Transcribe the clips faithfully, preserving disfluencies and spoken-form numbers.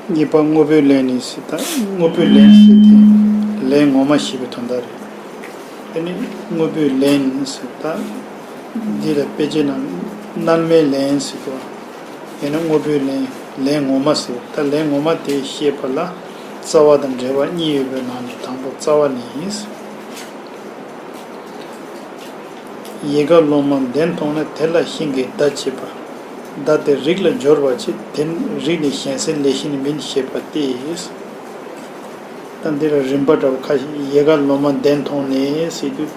གཉིས་པ་དངོས་པོའི་ལན་ནི་ཟེར་ད། དངོས་པོའི་ལན་ཟེར་དེ་ལན་ངོ་མ་ཞེས་པའི་དོན་དག་རེད། དེ་ནི་དངོས་པོའི་ལན་ཟེར་ད། འདི་ལ་དཔེ་ཆའི་ནང་རྣལ་མའི་ལན་ཟེར་གོ། ཡང་ན་དངོས་པོའི་ལན། ལན་ངོ་མ་ཟེར། ད་ལན་ངོ་མ་དེ་བཤད་པ་ལ་རྩ་བ་དང་འབྲེལ་བ་གཉིས་ཡོད་པའི་ནང་ནས་དང་པོ་རྩ་བ་ནི། ཡལ་ག་ལོ་མ་འདན་མཐོང་ནས། དེ་ལ་ཤིང་གིས་མདའ་བྱས་པ། མདའ་དེ་རིགས་ལ་སྦྱོར་བ་བྱེད། དེ་རིགས་ནི་གཞན་སེལ་ལས་གཞན་མིན་ཞེས་པ་སྟེ། ད་འདི་ལ་རིམ་པ་འདྲ་བ་ཁ་ཤས། ཡལ་ག་ལོ་མ་འདན་མཐོང་ནས་ཟེར་དུས།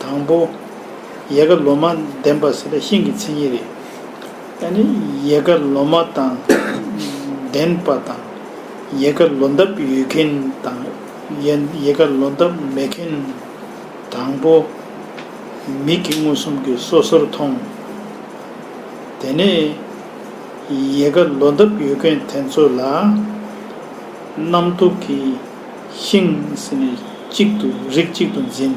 དང་པོ། ཡལ་ག་ལོ་མ་འདན་པ་ཟེར་ན་ཤིང་གི་མཚན་ཉིད་རེད། ཨ་ནི་ཡལ་ག་ལོ་མ་དང་འདན་པ་དང་། ཡལ་ག་ལོ་འདབ་ཡོད་མཁན་དང་། ཡལ་ཡལ་ག་ལོ་འདབ་མེད་མཁན། དང་པོ། མིག་གིས་མངོན་སུམ་གྱིས་སོ་སོར་མཐོང་། དེ་ནས་ཡལ་ག་ལོ་འདབ་ཡོད་མཁན་དེ་ཚོ་ལ་རྣམ་རྟོག་གིས་ཤིང་ཟེར་ནས་གཅིག་ཏུ་རིགས་གཅིག་ཏུ་འཛིན།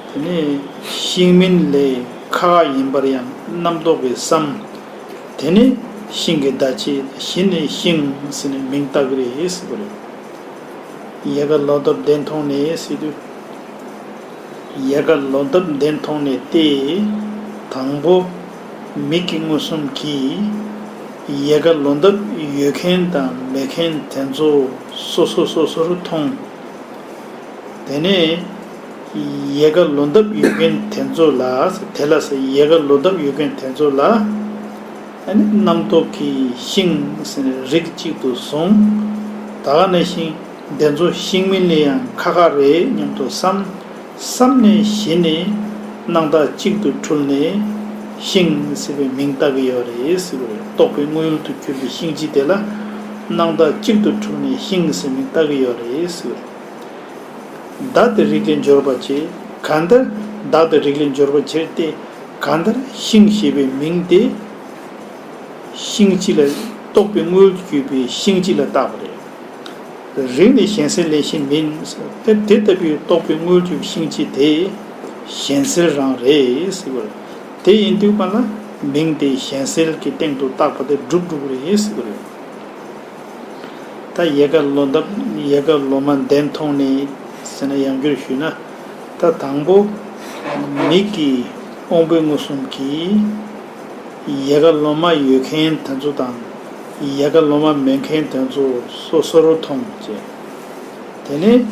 དེ་ནས་ཤིང་མིན་ལས་ཁ་ཁ་ཡིན་པར་ཡང་རྣམ་རྟོག་གིས་བསམ། དེ་ནས་ཤིང་གིས་མདའ་བྱས། གཞི་ནས་ཤིང་ཟེར་ནས་མིང་བཏགས་ཀྱི་རེད་ཟེར་བ་རེད། ཡལ་ག་ལོ་འདབ་འདན་མཐོང་ནས་ཟེར་དུས། ཡལ་ག་ལོ་འདབ་འདན་མཐོང་ནས་ཏེ། དང་པོ། མིག་གིས་མངོན་སུམ་གྱིས། ཡལ་ག་ལོ་འདབ་ཡོད་མཁན་དང་མེད་མཁན་དེ་ཚོ་སོ་སོ་སོ་སོར་མཐོང་། དེ་ནས་ཡལ་ག་ལོ་འདབ་ཡོད་མཁན་དེ་ཚོ་ལ། དེ་ལ་ཟེར། ཡལ་ག་ལོ་འདབ་ཡོད་མཁན་དེ་ཚོ་ལ། ཨ་ནི་རྣམ་རྟོག་གིས་ཤིང་ཟེར་ནས་རིགས་གཅིག་ཏུ་བཟུང་། ད་ག་ནང་བཞིན་དེ་ཚོ་ཤིང་མིན་ལས་ཡང་ཁ་ཁ་རེད་སྙམ་དུ་བསམ། བསམ་ནས་གཞི་ནས་སྣང་བཏགས་གཅིག་ཏུ་འཁྲུལ་ནས་ཤིང་ཟེར་བའི་མིང་བཏགས་ཀྱི་ཡོད་རེད་ཟེར་བ་རེད། རྟོག་པའི་དངོས་ཡུལ་དུ་གྱུར་པའི་ཤིང་གཅིག་དེ་ལ་སྣང་བཏགས་གཅིག་ཏུ་འཁྲུལ་ནས་ཤིང་ཟེར་མིང་བཏགས་ཀྱི་ཡོད་རེད་ཟེར་བ་རེད། མདའ་དེ་རིགས་ལས་སྦྱོར་བ་བྱེད། གང་ལྟར་མདའ་དེ་རིགས་ལས་སྦྱོར་བ་བྱེད་དེ། གང་ལྟར་ཤིང་ཞེས་པའི་མིང་དེ་ཤིང་གཅིག་ལ། རྟོག་པའི་དངོས་ཡུལ་དུ་གྱུར་པའི་ཤིང་གཅིག་ལ་བཏགས་པ་རེད། རིགས་ནི་གཞན་སེལ་ལས་གཞན་མིན། དེ་དེ་ལྟ་བུའི་རྟོག་པའི་དངོས་ཡུལ་གྱི་ཤིང་གཅིག་དེ་གཞན་སེལ་རང་རེད་ཟེར་བ་རེད། དེ་ཡིན་དུས་གང་ལ་མིང་དེ་གཞན་སེལ་གྱི་སྟེང་དུ་བཏགས་པ་དེ་གྲུབ་འགྲོ་གི་རེད་ཟེར་བ་རེད། ད་ཡལ་ག་ལོ་འདབ། ཡལ་ག་ལོ་མ་འདན་མཐོང་ནས་ཟེར་ན་ཡང་བསྒྱུར་ཞུས་ན། ད་དང་པོ། མིག་གིས་དབང་པོའི་མངོན་སུམ་གྱིས། ཡལ་ག་ལོ་མ་ཡོད་མཁན་དེ་ཚོ་དང་། ཡལ་ག་ལོ་མ་མེད་མཁན་དེ་ཚོ་སོ་སོར་མཐོང་བྱས། དེ་ནས་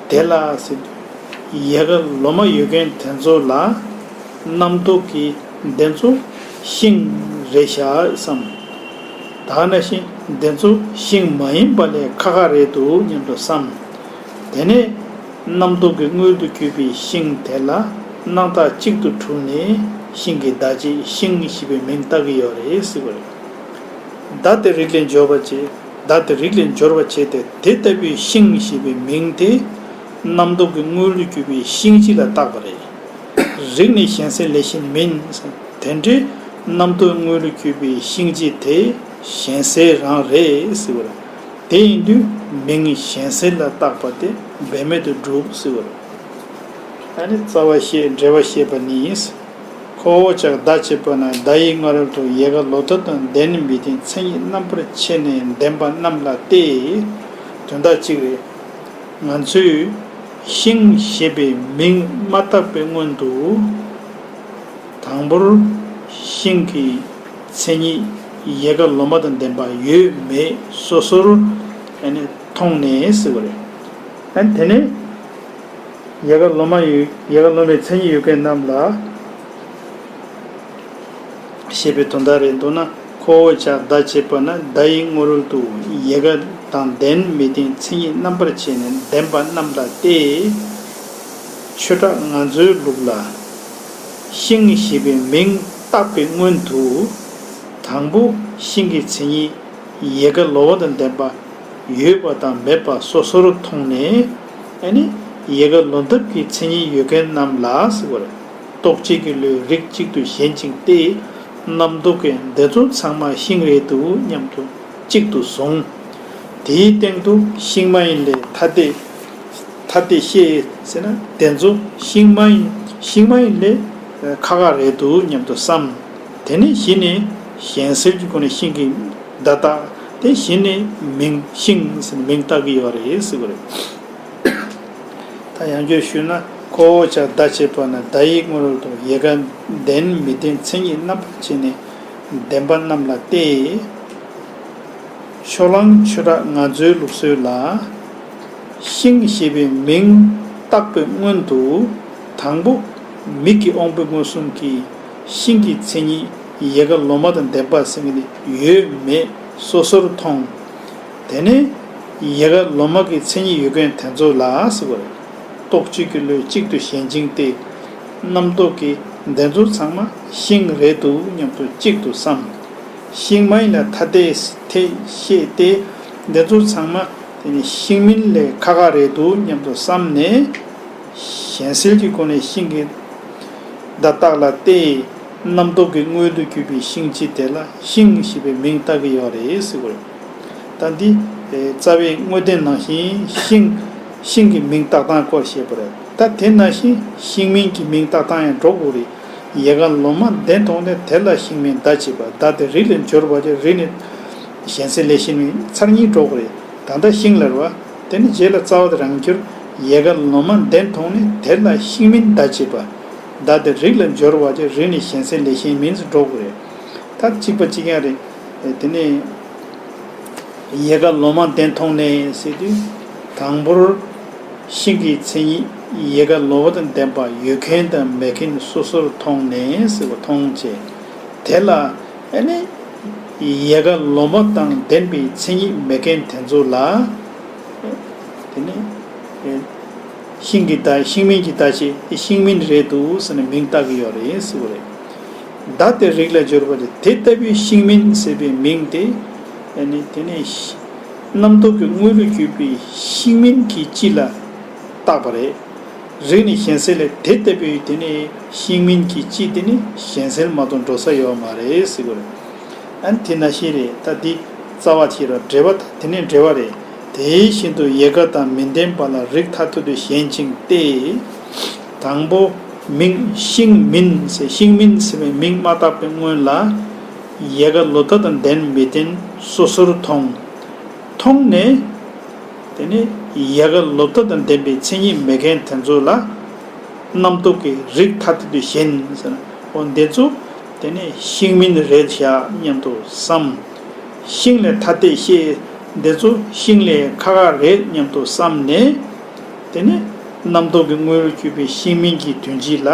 དེ་ལ་ཟེར། ཡལ་ག་ལོ་མ་ཡོད་མཁན་དེ་ཚོ་ལ་རྣམ་རྟོག་གིས་འདི་ཚོ་ཤིང་རེད་ཤག་བསམ། ད་ག་ནང་བཞིན་འདི་ཚོ་ཤིང་མ་ཡིན་པ་ལས་ཁ་ཁ་རེད་འདུག་སྙམ་དུ་བསམ། དེ་ནས་རྣམ་རྟོག་གི་དངོས་ཡུལ་དུ་གྱུར་པའི་ཤིང་དེ་ལ་སྣང་བཏགས་གཅིག་ཏུ་འཁྲུལ་ནས་ཤིང་གི་མདའ་བྱས་ཤིང་ཞེས་པའི་མིང་བཏགས་ཀྱི་ཡོད་རེད་ཟེར་བ་རེད། མདའ་དེ་རིགས་ལས་སྦྱོར་བ་བྱེད། མདའ་དེ་རིགས་ལས་སྦྱོར་བ་བྱེད་དེ། དེ་ལྟ་བུའི་ཤིང་ཞེས་པའི་མིང་དེ་རྣམ་རྟོག་གི་དངོས་ཡུལ་དུ་གྱུར་པའི་ཤིང་གཅིག་ལ་བཏགས་པ་རེད། རིགས་ནི་གཞན་སེལ་ལས་གཞན་མིན། དེ་འདྲའི་རྣམ་རྟོག་དངོས་ཡུལ་གྱུར་པའི་ཤིང་གཅིག་དེ་གཞན་སེལ་རང་རེད་ཟེར་བ་རེད། དེ་ཡིན་དུས་མིང་གཞན་སེལ་ལ་བཏགས་པ་དེ་འབད་མེད་དུ་གྲུབ་ཟེར་བ་རེད། ཨ་ནི་རྩ་བ་བཤད། འགྲེལ་བ་བཤད་པ་ནི། ཁོ་བོ་ཅག་མདའ་བྱས་པ་ན། མདའ་ཡི་སྔ་རོལ་དུ། ཡལ་ག་ལོ་འདབ་དང་ལྡན་མི་ལྡན་མཚན་ཉིད་རྣམ་པར་ཕྱེ་ནས་ལྡན་པ་རྣམས་ལ་སྟེ། དོན་དག་གཅིག་རེད། ང་ཚོས་ཤིང་ཞེས་པའི་མིང་མ་བཏགས་པའི་སྔོན་དུ། དང་པོར་ཤིང་གི་མཚན་ཉིད་ཡལ་ག་ལོ་མ་དང་ལྡན་པ་ཡོད་མེད་སོ་སོར་ཨ་ནི་མཐོང་ནས་ཟེར་བ་རེད། ཨ་ནི་དེ་ནས་ཡལ་ག་ལོ་མ་ཡོད། ཡལ་ག་ལོ་མའི་མཚན་ཉིད་ཡོད་མཁན་རྣམས་ལ། ཞེས་པའི་དོན་དག་རེད་འདུག་ན། ཁོ་བོ་ཅག་མདའ་བྱས་པ་ན། མདའ་ཡི་སྔ་རོལ་དུ་ཡལ་ག་དང་ལྡན་མི་ལྡན་མཚན་ཉིད་རྣམ་པར་ཕྱེ་ནས་ལྡན་པ་རྣམས་ལ་སྟེ། ཆོས་གྲགས་ང་ཚོའི་ལུགས་ལ་ཤིང་ཞེས་པའི་མིང་བཏགས་པའི་སྔོན་དུ། དང་པོ་ཤིང་གི་མཚན་ཉིད་ཡལ་ག་ལོ་མ་དང་ལྡན་པ་ཡོད་པ་དང་མེད་པ་སོ་སོར་མཐོང་ནས། ཨ་ནི་ཡལ་ག་ལོ་འདབ་ཀྱི་མཚན་ཉིད་ཡོད་མཁན་རྣམས་ལ་ཟེར་བ་རེད། རྟོག་བཅས་ཀྱི་བློས་རིགས་གཅིག་ཏུ་ཞེན་ཅིང་སྟེ། རྣམ་རྟོག་གིས་འདི་ཚོ་ཚང་མ་ཤིང་རེད་འདུག་སྙམ་དུ་གཅིག་ཏུ་བཟུང་། དེའི་སྟེང་དུ་ཤིང་མ་ཡིན་ལས་ཐ་དད། ཐ་དད་བཤད་ཟེར་ན་དེ་ཚོ་ཤིང་མ་ཡིན། ཤིང་མ་ཡིན་ལས་ཁ་ཁ་རེད་འདུག་སྙམ་དུ་བསམ། དེ་ནས་གཞི་ནས་གཞན་སེལ་གྱི་སྒོ་ནས་ཤིང་གི་མདའ་བཏགས། དེ་གཞི་ནས་མིང་ཤིང་ཟེར་ནས་མིང་བཏགས་ཀྱི་ཡོད་རེད་ཟེར་གྱི་རེད། ད་ཡང་བསྐྱར་ཞུས་ན། ཁོ་བོ་ཅག་བརྡ་བྱེད་པ་ན་བརྡ་ཡིག་དངོས་ལ་ཡལ་ག་ལྡན་མི་ལྡན་མཚན་ཉིད་རྣམ་པར་ཕྱེ་ནས་ལྡན་པ་རྣམས་ལ་སྟེ། ཕྱོགས་གླང་ཆོས་གྲགས་ང་ཚོའི་ལུགས་སྲོལ་ལ། ཤིང་ཞེས་པའི་མིང་བཏགས་པའི་སྔོན་དུ། དང་པོ། མིག་གི་དབང་པོ་མངོན་སུམ་གྱིས་ཤིང་གི་མཚན་ཉིད་ཡལ་ག་ལོ་མ་དང་ལྡན་པ་ཟེར་མཁན་དེ་ཡོད་མེད་སོ་སོར་མཐོང་། དེ་ནས་ཡལ་ག་ལོ་མ་གི་མཚན་ཉིད་ཡོད་མཁན་དེ་ཚོ་ལ་ཟེར་བ་རེད། རྟོག་བཅས་ཀྱི་བློས་གཅིག་ཏུ་ཞེན་ཅིང་སྟེ། རྣམ་རྟོག་གིས་དེ་ཚོ་ཚང་མ་ཤིང་རེད་འདུག་སྙམ་དུ་གཅིག་ཏུ་བསམ། ཤིང་མ་ཡིན་ལ་ཐ་དད་དེ་ཤེས་ཏེ། དེ་ཚོ་ཚང་མ་དེ་ནི་ཤིང་མིན་ལས་ཁ་ཁ་རེད་འདུག་སྙམ་དུ་བསམ་ནས། གཞན་སེལ་གྱི་སྒོ་ནས་ཤིང་གི་བརྡ་བཏགས་ལ་སྟེ། རྣམ་རྟོག་གི་དངོས་དུ་གྱུར་པའི་ཤིང་ཅིག་དེ་ལ་ཤིང་ཞེས་པའི་མིང་བཏགས་ཀྱི་ཡོད་རེད་ཟེར་བ་རེད། ད་འདི་རྩ་བའི་དངོས་བསྟན་ནང་བཞིན་ཤིང་ཤིང་གི་མིང་བཏགས་སྟངས་སྐོར་བཤད་པ་རེད། ད་དེ་ནང་བཞིན་ཤིང་མིན་གྱི་མིང་བཏགས་སྟངས་ཡང་འགྲོ་དགོས་རེད། ཡལ་ག་ལོ་མ་ལྡན་མཐོང་ནས་དེ་ལ་ཤིང་མིན་བརྡ་བྱེད་པ། བརྡ་དེ་རིགས་ལ་སྦྱོར་བ་བྱས། རིགས་ནི་གཞན་སེལ་ལས་གཞན་མིན། ཚར་གཉིས་འགྲོ་དགོས་རེད། ད་ལྟ་ཤིང་ལབ་པ། དེ་ནི་རྗེས་ལ་རྩ་བ་དེ་རང་འགྱུར། ཡལ་ག་ལོ་མ་ལྡན་མཐོང་ནས་དེ་ལ་ཤིང་མིན་བརྡ་བྱེད་པ། བརྡ་དེ་རིགས་ལ་སྦྱོར་བ་བྱས། རིགས་ནི་གཞན་སེལ་ལས་གཞན་མིན་ཟེར་འགྲོ་དགོས་རེད། ད་གཅིག་པ་གཅིག་རྐྱང་རེད། དེ་ནས་ཡལ་ག་ལོ་མ་ལྡན་མཐོང་ནས་ཟེར་དུས། དང་པོར་ཤིང་གི་མཚན་ཉིད་ཡལ་ག་ལོ་མ་དང་ལྡན་པ་ཡོད་མཁན་དང་མེད་མཁན་སོ་སོར་མཐོང་ནས་ཟེར་བ་མཐོང་བྱས། དེ་ལ་ཨ་ནི་ཡལ་ག་ལོ་མ་དང་ལྡན་པའི་མཚན་ཉིད་མེད་མཁན་དེ་ཚོ་ལ། དེ་ནི་ཤིང་གི་བརྡ། ཤིང་མིན་གྱི་བརྡ་བྱས་ཏེ་ཤིང་མིན་རེད་འདུག་ཟེར་ནས་མིང་བཏགས་ཀྱི་ཡོད་རེད་ཟེར་བ་རེད། བརྡ་དེ་རིགས་ལ་སྦྱོར་བ་རེད། དེ་ལྟ་བུའི་ཤིང་མིན་ཟེར་བའི་མིང་དེ་ཨ་ནི་དེ་ནས་རྣམ་རྟོག་གི་དངོས་ལུགས་གྱུར་པའི་ཤིང་མིན་གྱི་སྤྱི་ལ་བཏགས་པ་རེད། རིགས་ནི་གཞན་སེལ་ལས། དེ་ལྟ་བུའི་དེ་ནི་ཤིང་མིན་གྱི་སྤྱི་དེ་ནི་གཞན་སེལ་མ་གཏོགས་འགྲོ་ས་ཡོད་མ་རེད་ཟེར་གྱི་རེད། ཨ་ནི་དེ་ནང་བཞིན་རེད། ད་འདི་རྩ་བ་ཞིག་རེད། འགྲེལ་པ་དང་དེ་ནས་འགྲེལ་པ་རེད། དེ་བཞིན་དུ་ཡལ་ག་དང་མི་ལྡན་པ་ལ་རིགས་ཐ་དད་དུ་ཞེན་ཅིང་སྟེ། དང་པོ་མིང་ཤིང་མིན་ཟེར། ཤིང་མིན་ཟེར་བའི་མིང་མ་བཏགས་པའི་སྔོན་ལ། ཡལ་ག་ལོ་ཐ་དང་ལྡན་མི་ལྡན་སོ་སོར་མཐོང་། མཐོང་ནས། དེ་ནས་ཡལ་ག་ལོ་ཐ་དང་ལྡན་པའི་མཚན་ཉིད་མེད་མཁན་དེ་ཚོ་ལ། རྣམ་རྟོག་གིས་རིགས་ཐ་དད་དུ་ཞེན་ཟེར་ན། འོ་འདི་ཚོ་དེ་ནས་ཤིང་མིན་རེད་བཞག་སྙམ་དུ་བསམ། ཤིང་ལས་ཐ་དད་ཤེས། འདི་ཚོ་ཤིང་ལས་ཁ་ཁ་རེད་སྙམ་དུ་བསམ་ནས། དེ་ནས་རྣམ་རྟོག་གི་དངོས་ལུགས་གྱུར་པའི་ཤིང་མིན་གྱི་དོན་སྤྱི་ལ།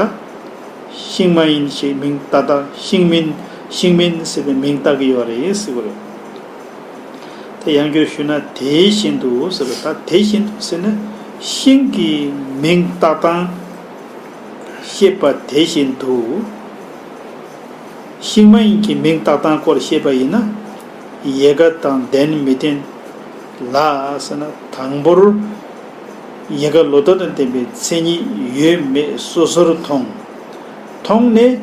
ཤིང་མ་ཡིན་ཞེས་མིང་བཏགས། ད་ཤིང་མིན་ཤིང་མིན་ཟེར་བའི་མིང་བཏགས་ཀྱི་ཡོད་རེད་ཟེར་བ་རེད། དེ་ཡང་བསྐྱར་ཞུས་ན། དེ་བཞིན་དུ་ཟེར་བ། ད་དེ་བཞིན་དུ་ཟེར་ན་ཤིང་གི་མིང་བཏགས་སྟངས་བཤད་པ་དེ་བཞིན་དུ། ཤིང་མ་ཡིན་གྱི་མིང་བཏགས་སྟངས་སྐོར་བཤད་པ་ཡིན་ན། ཡལ་ག་དང་ལྡན་མི་ལྡན་ལ་ཟེར་ན། དང་པོར་ཡལ་ག་ལོ་ཐ་དང་ལྡན་པའི་མཚན་ཉིད་ཡོད་མེད་སོ་སོར་མཐོང་། མཐོང་ནས་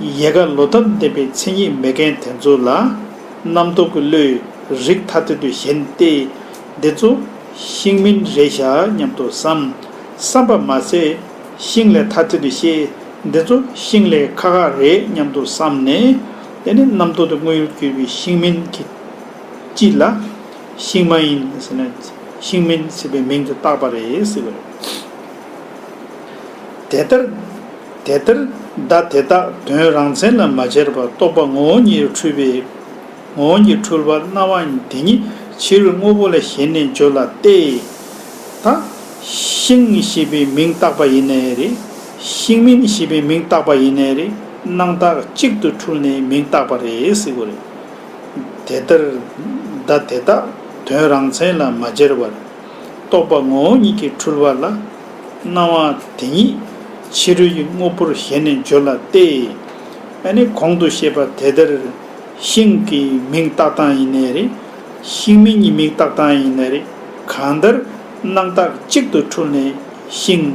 ཡལ་ག་ལོ་ཐ་དང་ལྡན་པའི་མཚན་ཉིད་མེད་མཁན་དེ་ཚོ་ལ། རྣམ་རྟོག་གི་བློས་རིགས་ཐ་དད་དུ་ཞེན་ཏེ། འདི་ཚོ་ཤིང་མིན་རེད་བཞག་སྙམ་དུ་བསམ། བསམ་པ་མ་ཟད། ཤིང་ལས་ཐ་དད་དུ་ཤེས། འདི་ཚོ་ཤིང་ལས་ཁ་ཁ་རེད་སྙམ་དུ་བསམ་ནས། དེ་ནི་རྣམ་རྟོག་ཏུ་དངོས་ཡུལ་གྱུར་པའི་ཤིང་མིན་གྱི་སྤྱི་ལ། ཤིང་མ་ཡིན་ཟེར་ན། ཤིང་མིན་ཟེར་བའི་མིང་དུ་བཏགས་པ་རེད་ཟེར་བ་རེད། དེ་ལྟར། དེ་ལྟར་བརྡ་དེ་དག་དོན་རང་མཚན་ལ་མ་སྦྱར་བར་རྟོག་པ་ངོ་བོ་ཉིད་འཁྲུལ་པའི། ངོ་བོ་ཉིད་འཁྲུལ་པ་སྣང་བ་དེ་ཉིད་ཕྱི་རོལ་དངོས་པོ་ལ་ཞེན་ནས་སྦྱོར་ལ་སྟེ། ད་ཤིང་ཞེས་པའི་མིང་བཏགས་པ་ཡིན་ནའི་རེད། ཤིང་མིན་ཞེས་པའི་མིང་བཏགས་པ་ཡིན་ནའི་རེད། སྣང་བཏགས་གཅིག་ཏུ་འཁྲུལ་ནས་མིང་བཏགས་པ་རེད་ཟེར་གྱི་རེད། དེ་ལྟར་བརྡ་དེ་དག་དོན་རང་མཚན་ལ་མ་སྦྱར་བར། རྟོག་པ་ངོ་བོ་ཉིད་ཀྱིས་འཁྲུལ་པ་ལ། སྣང་བ་དེ་ཉིད་ཕྱི་རོལ་གྱི་དངོས་པོར་ཞེན་ནས་སྦྱོར་ལ་སྟེ། ཨ་ནི་གོང་དུ་བཤད་པ་དེ་ལྟར་ཤིང་གི་མིང་བཏགས་སྟངས་ཡིན་ནའི་རེད། ཤིང་མིན་གྱི་མིང་བཏགས་སྟངས་ཡིན་ནའི་རེད། གང་ལྟར་སྣང་བཏགས་གཅིག་ཏུ་འཁྲུལ་ནས་ཤིང་།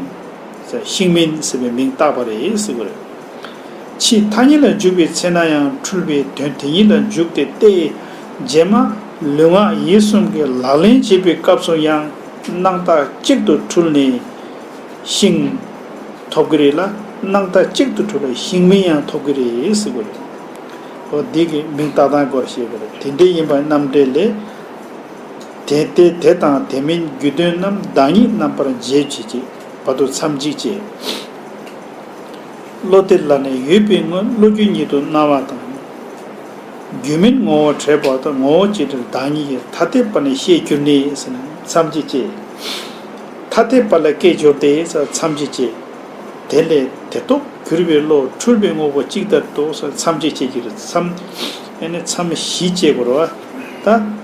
ཤིང་མིན་ཟེར་བའི་མིང་བཏགས་པ་རེད་ཟེར་བ་རེད། ཕྱིས་ཐ་སྙད་ལ་འཇུག་པའི་ཚེ་ན་ཡང་འཁྲུལ་པའི་དོན་དེ་ཉིད་ལ་འཇུག་སྟེ་སྟེ། རྗེས་མ་ལུས་ངག་ཡིད་གསུམ་གྱི་ལག་ལེན་བྱེད་པའི་སྐབས་སུ་ཡང་སྣང་བཏགས་གཅིག་ཏུ་འཁྲུལ་ནས་ཤིང་ཐོབ་ཀྱི་རེད་ལ། སྣང་བཏགས་གཅིག་ཏུ་འཁྲུལ་ལ་ཤིང་མིན་ཡང་ཐོབ་ཀྱི་རེད་ཟེར་བ་རེད། འོ་འདི་གི་མིང་བཏགས་སྟངས་སྐོར་བཤད་པ་རེད། དེ་འདྲ་ཡིན་པ་རྣམ་འགྲེལ་ལས། གཞན་ཏེ། དེ་དང་དེ་མིན་རྒྱུ་དོན་རྣམས། བདག་ཉིད་རྣམ་པར་འབྱེད་བྱེད་ཅིང་། བར་དུ་མཚམས་གཅིག་བཅད། བློ་དེ་ལ་ནི་ཡོད་པའི་དངོས། བློ་རྒྱུ་ཉིད་དུ་སྣང་བ་དང་། རྒྱུ་མིན་ངོ་བོ་བྲལ་བ་དང་། ངོ་བོ་ཅི་འདྲར་བདག་ཉིད་ཀྱི། ཐ་དད་པ་ནི་ཤེས་གྱུར་ནས་ཟེར་ནས་མཚམས་གཅིག་བཅད། ཐ་དད་པ་ལ་སྐད་སྦྱོར་ཏེ་ཟེར་མཚམས་གཅིག་བཅད། དེ་ལས་དེ་རྟོགས་གྱུར་པའི་བློ། འཁྲུལ་པའི་དངོས་པོ་གཅིག་ལྟར་དུ་ཟེར་མཚམས་གཅིག་བཅད་ཀྱི་རེད། མཚམས་ཨེ་ནི་མཚམས་བཞི་བཅད་དགོས་རེད་བ། ད།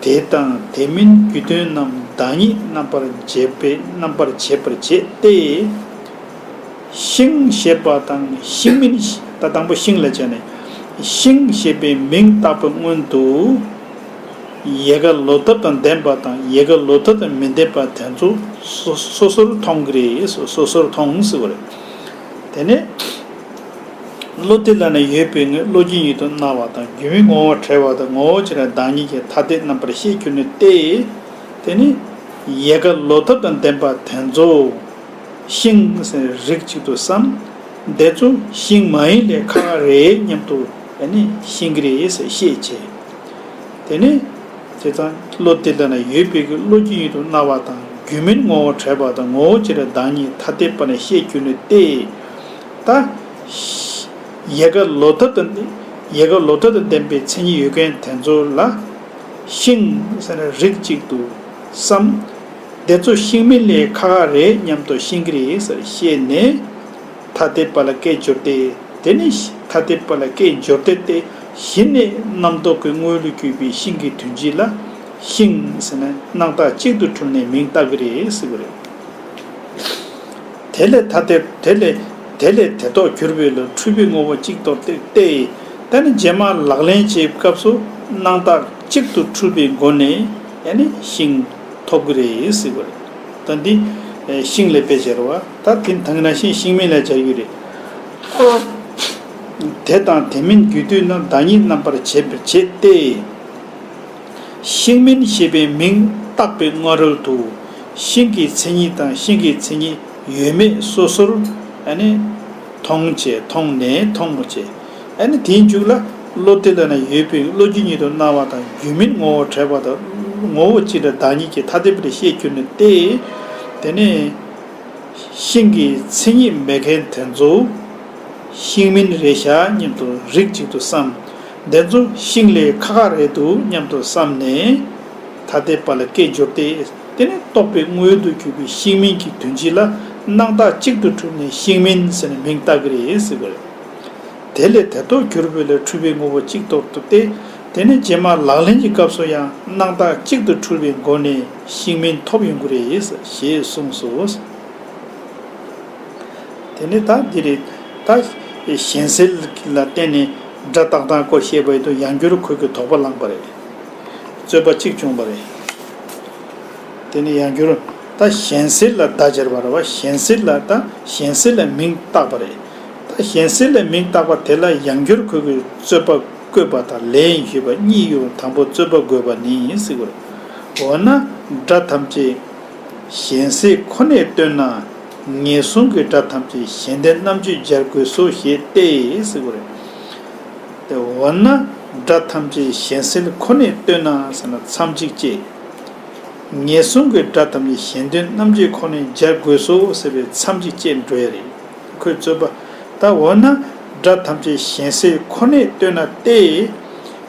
དེ་དང་དེ་མིན་རྒྱུ་དོན་རྣམས། བདག་ཉིད་རྣམ་པར་འབྱེད་པའི། རྣམ་པར་འབྱེད་པར་བྱེད་དེ། ཤིང་ཞེས་པ་དང་ཤིང་མིན། ད་དང་པོ་ཤིང་ལ་བྱས་ནས། ཤིང་ཞེས་པའི་མིང་བཏགས་པའི་སྔོན་དུ། ཡལ་ག་ལོག་ཐབས་དང་ལྡན་པ་དང་ཡལ་ག་ལོག་ཐབས་དང་མི་ལྡན་པ་དེ་ཚོ་སོ་སོ་སོར་མཐོང་གི་རེད། སོ་སོ་སོར་མཐོང་ཟེར་བ་རེད། དེ་ནས། བློ་དེ་ལ་ནི་ཡོད་པའི་དངོས། བློ་རྒྱུ་ཉིད་དུ་སྣང་བ་དང་། རྒྱུ་མིན་ངོ་བོ་བྲལ་བ་དང་། ངོ་བོ་ཅི་འདྲར་བདག་ཉིད་ཀྱི། ཐ་དད་རྣམ་པར་ཤེས་གྱུར་ནས་ཏེ། དེ་ནི་ཡལ་ག་ལོག་ཐབས་དང་ལྡན་པ་དེ་ཚོ་ཤིང་ཟེར་རིགས་གཅིག་ཏུ་བསམ། དེ་ཚོ་ཤིང་མ་ཡིན་ལས་ཁག་ཁག་རེད་སྙམ་དུ་ཨ་ནི་ཤེས་ཀྱི་རེད་ཟེར་ཤེས་བྱས། དེ་ནི། དེ་དང་བློ་དེ་ལ་ནི་ཡོད་པའི་གི། བློ་རྒྱུ་ཉིད་དུ་སྣང་བ་དང་། རྒྱུ་མིན་ངོ་བོ་བྲལ་བ་དང་། ངོ་བོ་ཅི་འདྲར་བདག་ཉིད། ཐ་དད་པ་ནི་ཤེས་གྱུར་ནས་ཏེ། ད། ཡལ་ག་ལོག་ཐབས་དང་། ཡལ་ག་ལོག་ཐབས་དང་ལྡན་པའི་མཚན་ཉིད་ཡོད་མཁན་དེ་ཚོ་ལ། ཤིང་ཟེར་ན་རིགས་གཅིག་ཏུ་བསམ། དེ་ཚོ་ཤིང་མིན་ལས་ཁག་ཁག་རེད་སྙམ་དུ་ཤེས་ཀྱི་རེད་ཟེར་ཤེས་ནས། ཐ་དད་པ་ལ་སྐད་སྦྱོར་ཏེ། དེ་ནི་ཐ་དད་པ་ལ་སྐད་སྦྱོར་ཏེ་སྟེ། གཞི་ནས་རྣམ་རྟོག་གི་དངོས་ལུགས་གྱུར་པའི་ཤིང་གི་དོན་སྤྱི་ལ། ཤིང་ཟེར་ན་སྣང་བཏགས་གཅིག་ཏུ་འཁྲུལ་ནས་མིང་བཏགས་ཀྱི་རེད་ཟེར་བ་རེད། དེ་ལས་ཐ་དད། དེ་ལས། དེ་ལས་དེ་རྟོགས་གྱུར་པའི་བློ། འཁྲུལ་པའི་དངོས་པོ་གཅིག་ཏུ་སྟེ། ད་ནི་རྗེས་མ་ལག་ལེན་བྱེད་སྐབས་སུ་སྣང་བཏགས་གཅིག་ཏུ་འཁྲུལ་པའི་སྒོ་ནས་ཨ་ནི་ཤིང་ཐོབ་ཀྱི་རེད་ཟེར་བ་རེད། ད་འདི་ཤིང་ལ་དཔེ་སྦྱར་བ། ད་དེ་དང་ན་ཤིང་ཤིང་མིན་ལ་སྦྱར་གྱི་རེད། དེ་དང་དེ་མིན་རྒྱུ་དོན་རྣམས། བདག་ཉིད་རྣམ་པར་འབྱེད་པར་བྱེད་དེ། ཤིང་མིན་ཞེས་པའི་མིང་བཏགས་པའི་སྔ་རོལ་དུ། ཤིང་གི་མཚན་ཉིད་དང་། ཤིང་གི་མཚན་ཉིད་ཡོད་མེད་སོ་སོར་ཨ་ནི་མཐོང་བྱས། མཐོང་ནས་མཐོང་བྱས། ཨ་ནི་དེའི་མཇུག་ལ། བློ་དེ་ལ་ནི་ཡོད་པའི། བློ་རྒྱུ་ཉིད་དུ་སྣང་བ་དང་། རྒྱུ་མིན་ངོ་བོ་བྲལ་བ་དང་། ངོ་བོ་ཅི་འདྲར་བདག་ཉིད་ཀྱི། ཐ་དད་པ་ལ་ཤེས་གྱུར་ནས་ཏེ། དེ་ནས། ཤིང་གི་མཚན་ཉིད་མེད་མཁན་དེ་ཚོ་ཤིང་མིན་རེད་ཤག་སྙམ་དུ་རིགས་གཅིག་ཏུ་བསམ། དེ་ཚོ་ཤིང་ལས་ཁག་ཁག་རེད་འདུག་སྙམ་དུ་བསམ་ནས། ཐ་དད་པ་ལ་སྐད་སྦྱོར་ཏེ། དེ་ནི་རྟོག་པའི་དངོས་དུ་གྱུར་པའི་ཤིང་མིན་གྱི་དོན་སྤྱི་ལ་སྣང་བཏགས་གཅིག་ཏུ་འཁྲུལ་ནས་ཤིང་མིན་ཟེར་ནས་མིང་བཏགས་ཀྱི་རེད་ཟེར་བ་རེད། དེ་ལས་དེ་རྟོགས་གྱུར་པའི་བློ། འཁྲུལ་པའི་དངོས་པོ་གཅིག་ཏུ་སྟེ། དེ་ནི་རྗེས་མ་ལག་ལེན་གྱི་སྐབས་སུ་ཡང་སྣང་བཏགས་གཅིག་ཏུ་འཁྲུལ་པའི་སྒོ་ནས་ཤིང་མིན་ཐོབ་ཡོང་གི་རེད་ཞེས་གསུངས་སོ། དེ་ནི་ད་འདི་རེད། ད་གཞན་སེལ་ལ་བརྟེན་ནས་སྒྲ་རྟག་སྟངས་སྐོར་བཤད་པ་ཡིན་དུས་ཡང་བསྐྱར་ཁོས་ཀྱི་དོགས་པ་བསླངས་པ་རེད། རྩོད་པ་གཅིག་བྱུང་བ་རེད། དེ་ནི་ཡང་བསྐྱར་ད་གཞན་སེལ་ལ་བརྡ་སྦྱར་བ་རེད་བ། གཞན་སེལ་ལ་ད་གཞན་སེལ་ལ་མིང་བཏགས་པ་རེད། ད་གཞན་སེལ་ལ་མིང་བཏགས་པ་དེ་ལ་ཡང་བསྐྱར་ཁོས་ཀྱི་རྩོད་པ་བཀོད་པ་དང་ལན་ཞུས་པ་གཉིས་ཡོད། དང་པོ་རྩོད་པ་བཀོད་པ་ནི་ཟེར་གྱི་རེད། འོ་ན་སྒྲ་ཐམས་ཅད་གཞན་སེལ་ཁོ་ནས་སྟོན་ན། ངེས་བཟུང་གི་སྒྲ་ཐམས་ཅད་གཞན་ལྡན་རྣམ་གཅོད་སྦྱར་དགོས་སོ་ཞེས་ཏེ་ཟེར་གྱི་རེད། དེ་འོ་ན་སྒྲ་ཐམས་ཅད་གཞན་སེལ་ཁོ་ནས་སྟོན་ན་ཟེར་ན་མཚམས་གཅིག་བཅད། ངེས་བཟུང་གི་སྒྲ་ཐམས་ཅད་གཞན་ལྡན་རྣམ་གཅོད་ཁོ་ནས་སྦྱར་དགོས་སོ་ཟེར་བའི་མཚམས་གཅིག་བཅད་འགྲོ་ཡ་རེད། ཁོས་རྩོད་པ། ད་འོ་ན་སྒྲ་ཐམས་ཅད་གཞན་སེལ་ཁོ་ནས་སྟོན་ན་སྟེ།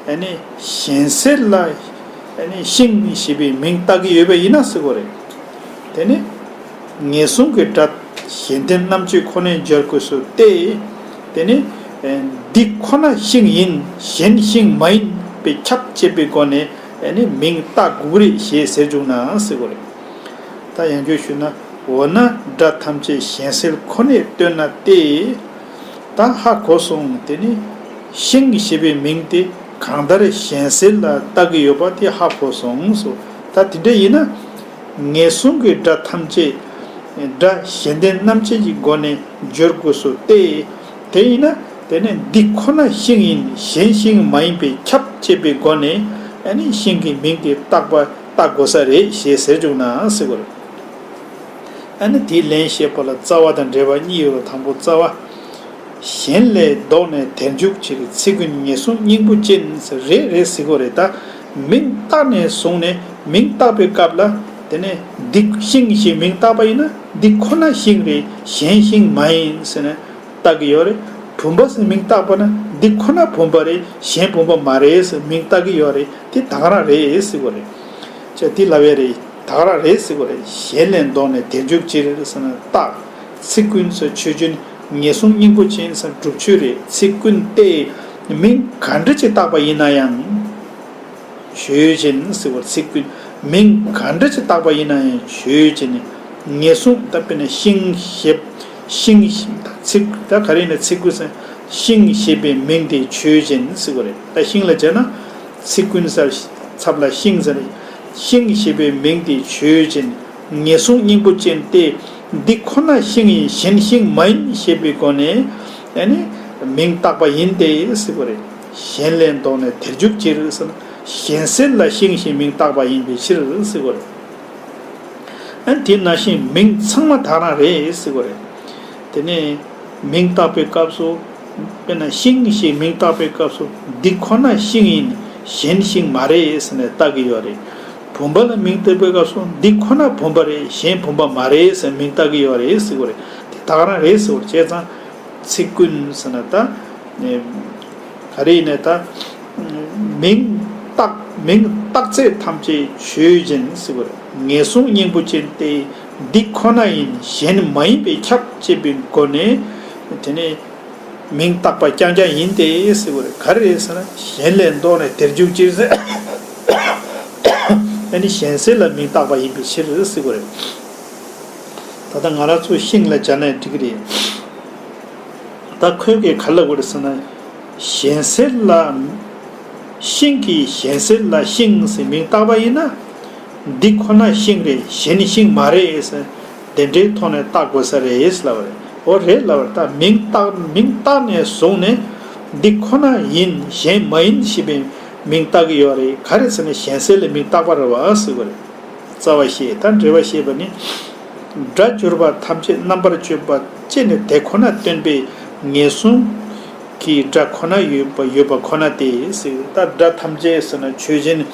ཨ་ནི་གཞན་སེལ་ལ་ཨ་ནི་ཤིང་ཞེས་པའི་མིང་བཏགས་ཀྱི་ཡོད་པ་ཡིན་ན་ཟེར་གྱི་རེད། དེ་ནི་ངེས་བཟུང་གི་སྒྲ་གཞན་ལྡན་རྣམ་གཅོད་ཁོ་ནས་སྦྱར་དགོས་སོ་སྟེ། དེ་ནི་ཨ་འདི་ཁོ་ན་ཤིང་ཡིན། གཞན་ཤིང་མ་ཡིན་པས་ཁྱབ་ཅེས་པའི་སྒོ་ནས་ཨ་ནི་མིང་བཏགས་དགོས་རེད་ཞེས་ཟེར་བཅུག་ན་ཟེར་གྱི་རེད། ད་ཡང་བསྐྱར་ཞུས་ན། འོ་ན་སྒྲ་ཐམས་ཅད་གཞན་སེལ་ཁོ་ནས་སྟོན་ན་སྟེ། ད་ཧ་གོ་སོང་། དེ་ནི་ཤིང་ཞེས་པའི་མིང་དེ་གང་ལྟར་གཞན་སེལ་ལ་བཏགས་ཀྱི་ཡོད་པ་དེ་ཧ་གོ་སོང་སོ། ད་དེ་འདྲ་ཡིན་ན་ངེས་བཟུང་གི་སྒྲ་ཐམས་ཅད་སྒྲ་གཞན་ལྡན་རྣམ་གཅོད་ཀྱི་སྒོ་ནས་སྦྱོར་དགོས་སོ་སྟེ། དེ་ཡིན་ན་དེ་ནི་འདི་ཁོ་ན་ཤིང་ཡིན། གཞན་ཤིང་མ་ཡིན་པས་ཁྱབ་ཅེས་པའི་སྒོ་ནས་ཨ་ནི་ཤིང་གི་མིང་དེ་བཏགས་པ་བཏགས་དགོས་ས་རེད་ཞེས་ཟེར་བཅུག་ན་ཟེར་གྱི་རེད། ཨ་ནི་དེའི་ལན་བཤད་པ་ལ་རྩ་བ་དང་འགྲེལ་པ་གཉིས་ཡོད་ལ། དང་པོ་རྩ་བ། གཞན་ལས་ལྡོག་ནས་དེར་འཇུག་ཕྱིར། ཚིག་ཀུན་ངེས་བཟུང་སྙིང་པོ་ཅན། རེད་རེད་ཟེར་གྱི་རེད། ད་ མིང་བཏགས་ནས་བཟུང་ནས་མིང་བཏགས་པའི་སྐབས་ལ། དེ་ནས་འདི་ཤིང་ཞེས་མིང་བཏགས་པ་ཡིན་ན་འདི་ཁོ་ན་ཤིང་རེད། གཞན་ཤིང་མ་ཡིན་ཟེར་ནས་བཏགས་ཀྱི་ཡོད་རེད། བུམ་པ་ཟེར་མིང་བཏགས་པ་ན་འདི་ཁོ་ན་བུམ་པ་རེད། གཞན་བུམ་པ་མ་རེད་ཟེར་མིང་བཏགས་ཀྱི་ཡོད་རེད། དེ་ད་ག་རང་རེད་ཟེར་དགོས་རེད། ཅེས་དེ་ལབ་ཡས་རེད། ད་ག་རང་རེད་ཟེར་དགོས་རེད། གཞན་ལས་ལྡོག་ནས་དེར་འཇུག་ཕྱིར་ཟེར་ན་རྟགས། ཚིག་ཀུན་ཟེར་ཆོས་ཅན། ངེས་བཟུང་སྙིང་པོ་ཅན་ཟེར་སྒྲུབ་ཆོས་རེད། ཚིག་ཀུན་ཏེ། མིང་ག་འདྲ་ཅིག་བཏགས་པ་ཡིན་ན་ཡང་། ཆོས་ཅན་ཟེར་བ་ཚིག་ཀུན། མིང་ག་འདྲ་ཅིག་བཏགས་པ་ཡིན་ན་ཡང་ཆོས་ཅན། ངེས་བཟུང་ད་དཔེར་ན་ཤིང་ཞེས། ཤིང་ད་ཚིག་ད་ག་རེ་ཡིན་ན་ཚིག་ཀུན་ཟེར། ཤིང་ཞེས་པའི་མིང་དེ་ཆོས་ཅན་ཟེར་བ་རེད། ད་ཤིང་ལ་བྱས་ན། ཚིག་ཀུན་ཟེར། ཚབ་ལ་ཤིང་ཟེར། ཤིང་ཞེས་པའི་མིང་དེ་ཆོས་ཅན། ངེས་བཟུང་སྙིང་པོ་ཅན་ཏེ། འདི་ཁོ་ན་ཤིང་ཡིན་གཞན་ཤིང་མ་ཡིན་ཞེས་པའི་སྒོ་ནས། ཨ་ནི། མིང་བཏགས་པ་ཡིན་ཏེ་ཟེར་བ་རེད། གཞན་ལས་ལྡོག་ནས་དེར་འཇུག་ཕྱིར་ཟེར་ན། གཞན་སེལ་ལ་ཤིང་ཞེས་མིང་བཏགས་པ་ཡིན་པའི་ཕྱིར་ཟེར་བ་རེད། ཨ་དེ་ནང་བཞིན་མིང་ཚང་མ་ད་ག་རང་རེད་ཟེར་བ་རེད། དེ་ནས་མིང་བཏགས་པའི་སྐབས་སུ། དཔེར་ན་ཤིང་ཞེས་མིང་བཏགས་པའི་སྐབས་སུ་འདི་ཁོ་ན་ཤིང་ཡིན་གཞན་ཤིང་མ་རེད་ཟེར་ནས་བཏགས་ཀྱི་ཡོད་རེད། བུམ་པ་ལ་མིང་བཏགས་པའི་སྐབས་སུ་འདི་ཁོ་ན་བུམ་པ་རེད། གཞན་བུམ་པ་མ་རེད་ཟེར་མིང་བཏགས་ཀྱི་ཡོད་རེད་ཟེར་བ་རེད། དེ་ད་ག་རང་རེད་ཟེར་བ་རེད། བྱས་ཙང་། ཚིག་ཀུན་ཟེར་ན་ད། ག་རེ་ཡིན་ནའི་ད། མིང་བཏགས་མིང་བཏགས་ཚད་ཐམས་ཅད་ཆོས་ཅན་ཟེར་བ་རེད། ངེས་བཟུང་སྙིང་པོ་ཅན་ཏེ། འདི་ཁོ་ན་ཡིན་གཞན་མ་ཡིན་པས་ཁྱབ་ཅེས་པའི་སྒོ་ནས། དེ་ནས་མིང་བཏགས་པ་རྐྱང་རྐྱང་ཡིན་ཏེ་ཟེར་བ་རེད། ག་རེ་རེད་ཟེར་ན་གཞན་ལས་ལྡོག་ནས་དེར་འཇུག་ཕྱིར་ཟེར། ཨ་ནི་གཞན་སེལ་ལ་མིང་བཏགས་པ་ཡིན་པའི་ཕྱིར་ཟེར་བ་རེད། ད་ལྟ་ང་རང་ཚོ་ཤིང་ལ་སྦྱར་ན་འགྲིག་གི་རེད། ད་ཁོས་གིས་ག་རེ་ལབ་དགོས་རེད་ཟེར་ན། གཞན་སེལ་ལ། ཤིང་གིས་གཞན་སེལ་ལ་ཤིང་ཟེར་མིང་བཏགས་པ་ཡིན་ན། འདི་ཁོ་ན་ཤིང་རེད། གཞན་ཤིང་མ་རེད་ཟེར། དེ་འདྲའི་ཐོག་ནས་བཏགས་དགོས་ས་རེད་ལབ་པ་རེད། འོ་རེད་ལབ་པ་རེད། ད་མིང་བཏགས་མིང་བཏགས་ནས་བཟུང་ནས། འདི་ཁོ་ན་ཡིན་གཞན་མ་ཡིན་ཞེས་པའི་མིང་བཏགས་ཀྱི་ཡོད་རེད། ག་རེ་ཟེར་ན་གཞན་སེལ་ལ་མིང་བཏགས་པ་རེད་བ་ཟེར་བ་རེད། རྩ་བ་ཤེས་དང་འབྲེལ་བ་ཤེས་པ་ནི། སྒྲ་སྦྱོར་བ་ཐམས་ཅད་རྣམ་པར་གཅོད་པ་ཅི་ནས་དེ་ཁོ་ན་སྟོན་པའི་ངེས་བཟུང་གི་སྒྲ་ཁོ་ན་ཡོད་པ་ཡོད་པ་ཁོ་ན་སྟེ་ཟེར། ད་སྒྲ་ཐམས་ཅད་ཟེར་ན་ཆོས་ཅན།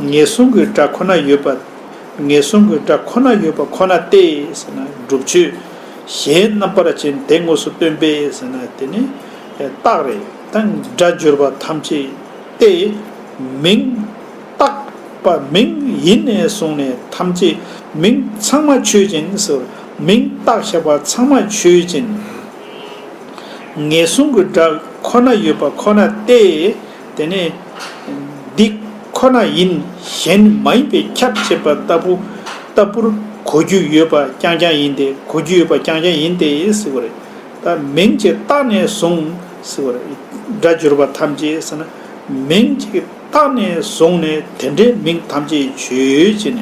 ངེས་བཟུང་གི་སྒྲ་ཁོ་ན་ཡོད་པ། ངེས་བཟུང་གི་སྒྲ་ཁོ་ན་ཡོད་པ་ཁོ་ན་སྟེ་ཟེར་ན་སྒྲུབ་ཆོས། གཞན་རྣམ་པར་ཅན་དེ་དངོས་སུ་སྟོན་པས་ཟེར་ན་དེ་ནི་རྟགས་རེད། ད་སྒྲ་སྦྱོར་བ་ཐམས་ཅད་སྟེ། མིང་བཏགས་པ་མིང་ཡིན་ནས་བཟུང་ནས་ཐམས་ཅད་མིང་ཚང་མ་ཆོས་ཅན་ཟེར། མིང་བཏགས་བཞག་པ་ཚང་མ་ཆོས་ཅན། ངེས་བཟུང་གི་སྒྲ་ཁོ་ན་ཡོད་པ་ཁོ་ན་སྟེ། དེ་ནས་འདི་ཁོ་ན་ཡིན་གཞན་མ་ཡིན་པས་ཁྱབ་ཅེས་པ་ལྟ་བུ་ལྟ་བུར་གོ་རྒྱུ་ཡོད་པ་རྐྱང་རྐྱང་ཡིན་ཏེ། གོ་རྒྱུ་ཡོད་པ་རྐྱང་རྐྱང་ཡིན་ཏེ་ཟེར་བ་རེད། ད་མིང་ཅིག་བཏགས་ནས་བཟུང་ཟེར་བ་རེད། སྒྲ་སྦྱོར་བ་ཐམས་ཅད་ཟེར་ན། མིང་ཅིག་བཏགས་ནས་བཟུང་ནས་དེ་འདྲའི་མིང་ཐམས་ཅད་ཆོས་ཅན།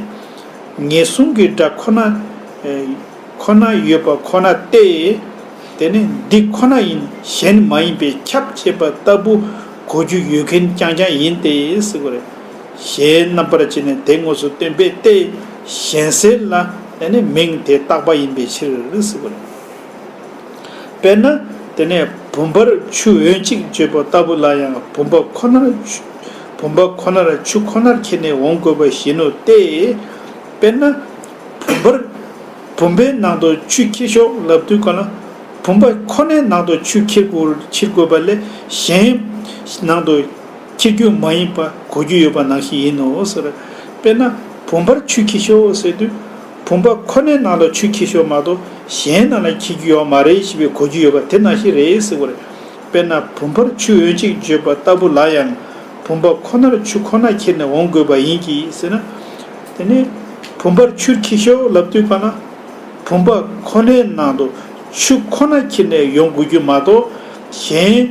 ངེས་བཟུང་གི་སྒྲ་ཁོ་ན། ཁོ་ན་ཡོད་པ་ཁོ་ན་སྟེ། དེ་ནི་འདི་ཁོ་ན་ཡིན་གཞན་མ་ཡིན་པས་ཁྱབ་ཅེས་པ་ལྟ་བུ་གོ་རྒྱུ་ཡོད་མཁན་རྐྱང་རྐྱང་ཡིན་ཏེ་ཟེར་བ་རེད། གཞན་རྣམ་པར་ཅན་ནི་དེ་དངོས་སུ་སྟོན་པས་ཏེ། གཞན་སེལ་ལ་དེ་ནི་མིང་དེ་བཏགས་པ་ཡིན་པའི་ཕྱིར་ཟེར་བ་རེད། དཔེར་ན། དེ་ནས་བུམ་པར་ཆུ་འོན་ཅིག་བརྗོད་པ་ལྟ་བུ་ལ་ཡང་བུམ་པ་ཁོ་ནར་ཆུ། བུམ་པ་ཁོ་ནར་ཆུ་ཁོ་ནར་ཁྱེར་ནས་འོང་དགོས་པ་བཞིན་ནོ་སྟེ། དཔེར་ན། བུམ་པར། བུམ་པའི་ནང་དུ་ཆུ་འཁྱེར་ཤོག་ལབ་དུས་ག་ལ། བུམ་པ་ཁོ་ནའི་ནང་དུ་ཆུ་འཁྱེར་དགོས་འཁྱེར་དགོས་པ་ལས་གཞན་ནང་དུ་འཁྱེར་རྒྱུ་མ་ཡིན་པ་གོ་རྒྱུ་ཡོད་པ་ནང་བཞིན་ཡིན་ནོ་ཟེར། དཔེར་ན་བུམ་པར་ཆུ་འཁྱེར་ཤོག་ཟེར་དུས། བུམ་པ་ཁོ་ནའི་ནང་ལ་ཆུ་འཁྱེར་ཤོག་མ་གཏོགས་གཞན་ནང་ལ་འཁྱེར་རྒྱུ་ཡོད་མ་རེད་ཞེས་པའི་གོ་རྒྱུ་ཡོད་པ་དེ་ནང་བཞིན་རེད་ཟེར་བ་རེད། དཔེར་ན་བུམ་པར་ཆུ་འོན་ཅིག་བརྗོད་པ་ལྟ་བུ་ལ་ཡང་། བུམ་པ་ཁོ་ནར་ཆུ་ཁོ་ན་ཁྱེར་ནས་འོང་དགོས་པ་ཡིན་གྱི་ཟེར་ན། དེ་ནས་བུམ་པར་ཆུ་འཁྱེར་ཤོག་ལབ་དུས་ག་ན། བུམ་པ་ཁོ་ནའི་ནང་དུ་ཆུ་ཁོ་ན་ཁྱེར་ནས་ཡོང་དགོས་རྒྱུ་མ་གཏོགས་གཞན།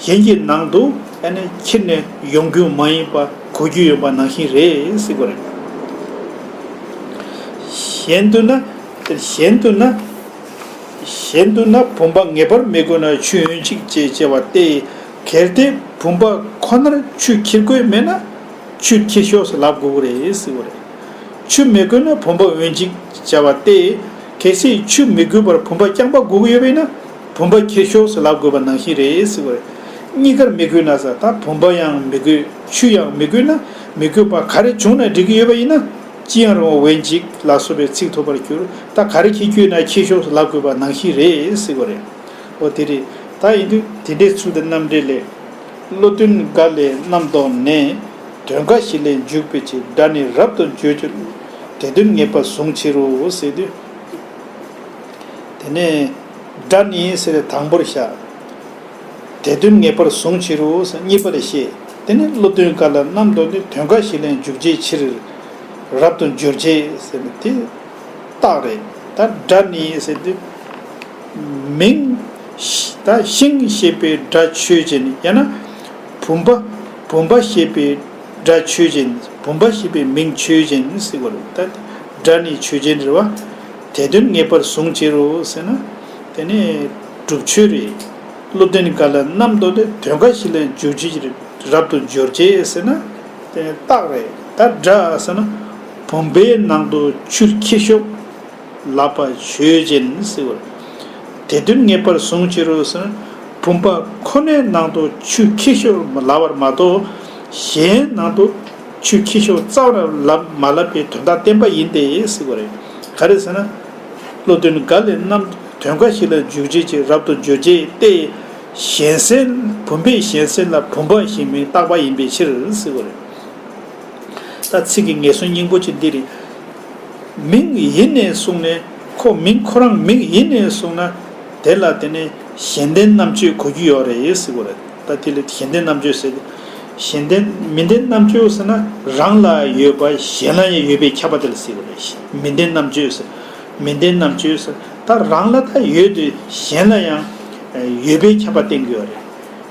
གཞན་གྱི་ནང་དུ་ཨ་ནི་ཁྱེར་ནས་ཡོང་རྒྱུ་མ་ཡིན་པ་གོ་རྒྱུ་ཡོད་པ་ནང་བཞིན་རེད་ཟེར་དགོས་རེད། གཞན་དུ་ན། གཞན་དུ་ན། གཞན་དུ་ན་བུམ་པ་ངེས་པར་མི་དགོས་ན་ཆུ་འོན་ཅིག་ཅེས་བྱ་བ་སྟེ། གལ་ཏེ་བུམ་པ་ཁོ་ནར་ཆུ་འཁྱེར་དགོས་མེད་ན་ཆུ་འཁྱེར་ཤོག་ཟེར་ལབ་དགོས་ཀྱི་རེད་ཟེར་བ་རེད། ཆུ་མི་དགོས་ན་བུམ་པ་འོན་ཅིག་བྱ་བ་སྟེ། གལ་སྲིད་ཆུ་མི་དགོས་པར་བུམ་པ་རྐྱང་པ་དགོས་ཀྱི་ཡོད་པས་ན་བུམ་པ་འཁྱེར་ཤོག་ཟེར་ལབ་དགོས་པ་ནང་བཞིན་རེད་ཟེར་བ་རེད། གཉིས་ཀར་མི་དགོས་ན་ཟེར། ད་བུམ་པ་ཡང་མི་དགོས། ཆུ་ཡང་མི་དགོས་ན། མི་དགོས་པ་ག་རེ་བྱུང་ན་འགྲིག་གི་ཡོད་པ་ཡིན་ན། ཅི་ཡང་རུང་བ་འོན་ཅིག་ལ་སོགས་པའི་ཚིག་ཐོབ་པར་འགྱུར། ད་ག་རེ་ཁྱི་ཁྱོད་ན་ཁྱི་ཤོག་ལབ་དགོས་པ་ནང་བཞིན་རེད་ཟེར་གོ་རེད། འོ་དེ་རེད། ད་ཡིན་དུས་དེ་འདྲའི་ཚུལ་དུ་རྣམ་འགྲེལ་ལས། བློ་ལྡན་འགའ་ལས་རྣམ་རྟོག་ནས། དོན་འགའ་ཞིག་ལས་འཇུག་པའི་ཕྱིར། སྒྲ་ནི་རབ་ཏུ་འབྱོར་གྱུར། དེ་དོན་ངེས་པར་བཟུང་ཕྱིར་རོ་ཟེར་དུས། དེ་ནས་སྒྲ་ནི་ཟེར་དེ་དང་པོར་བཞག་དེ་དོན་ངེས་པར་བཟུང་ཕྱིར་རོ་ཟེར་གཉིས་པ་ལ་བཤད། དེ་ནས་བློ་ལྡན་འགའ་ལས་རྣམ་རྟོག་ནས། དོན་འགའ་ཞིག་ལས་འཇུག་བྱའི་ཕྱིར། རབ་ཏུ་འབྱོར་བྱེད་ཟེར་ནས་དེ་རྟགས་རེད། ད་སྒྲ་ནི་ཟེར་དུས་མིང་། ད་ཤིང་ཞེས་པའི་སྒྲ་ཆོས་ཅན། ཡང་ན་བུམ་པ། བུམ་པ་ཞེས་པའི་སྒྲ་ཆོས་ཅན། བུམ་པ་ཞེས་པའི་མིང་ཆོས་ཅན་ཟེར་བ་རེད། ད་སྒྲ་ནི་ཆོས་ཅན་རེད་བ། དེ་དོན་ངེས་པར་བཟུང་བྱེད་རོ་ཟེར་ན། དེ་ནི་སྒྲུབ་ཆོས་རེད། བློ་ལྡན་འགའ་ལས་རྣམ་རྟོག་སྟེ། དོན་འགའ་ཞིག་ལས་འཇུག་བྱེད་ཀྱི་རེད། རབ་ཏུ་འབྱོར་བྱེད་ཟེར་ན། དེ་ནི་རྟགས་རེད། ད་སྒྲ་ཟེར་ན། བུམ་པའི་ནང་དུ་ཆུ་ཁྱི་ཤོག་ལབ་པ་ཆོས་ཅན་ཟེར་བ། དེ་དོན་ངེས་པར་བཟུང་བྱེད་རོ་ཟེར་ན། བུམ་པ་ཁོ་ནའི་ནང་དུ་ཆུ་ཁྱི་ཤོག་ལབ་པར་མ་གཏོགས། གཞན་ནང་དུ་ཆུ་ཁྱི་ཤོག་རྩ་བ་ལ་ལབ་མ་ལབ་པའི་དོན་དག་བསྟན་པ་ཡིན་ཏེ་ཟེར་བ་རེད། ག་རེ་ཟེར་ན། བློ་ལྡན་འགའ་ལས་རྣམ་དོན་འགའ་ཞིག་ལས་འཇུག་བྱེད་ཀྱི་རབ་ཏུ་འབྱོར་བྱེད་དེ། གཞན་སེལ། བུམ་པའི་གཞན་སེལ་ལ་བུམ་པ་ཞེས་མིང་བཏགས་པ་ཡིན་པའི་ཕྱིར་ཟེར་བ་རེད། ད་ཚིག་གི་ངེས་བཟུང་སྙིང་པོ་ཅན་འདི་རེད། མིང་ཡིན་ནས་གསུངས་ནས། ཁོ་མིང་ཁོ་རང་མིང་ཡིན་ནས་གསུངས་ན། དེ་ལ་དེ་ནས་གཞན་ལྡན་རྣམ་གཅོད་གོ་རྒྱུ་ཡོད་རེད་ཟེར་བ་རེད། ད་དེ་ལ་གཞན་ལྡན་རྣམ་གཅོད་ཟེར་ཏེ། གཞན་ལྡན་མི་ལྡན་རྣམ་གཅོད་ཟེར་ན། རང་ལ་ཡོད་པ་གཞན་ལ་ཡང་ཡོད་པས་ཁྱབ་པ་དེ་ལ་ཟེར་བ་རེད། མི་ལྡན་རྣམ་གཅོད་ཟེར། མི་ལྡན་རྣམ་གཅོད་ཟེར། ད་རང་ལ་ད་ཡོད་དུས་གཞན་ལ་ཡང་ཡོད་པས་ཁྱབ་པ་བསྟན་གྱི་ཡོད་རེད།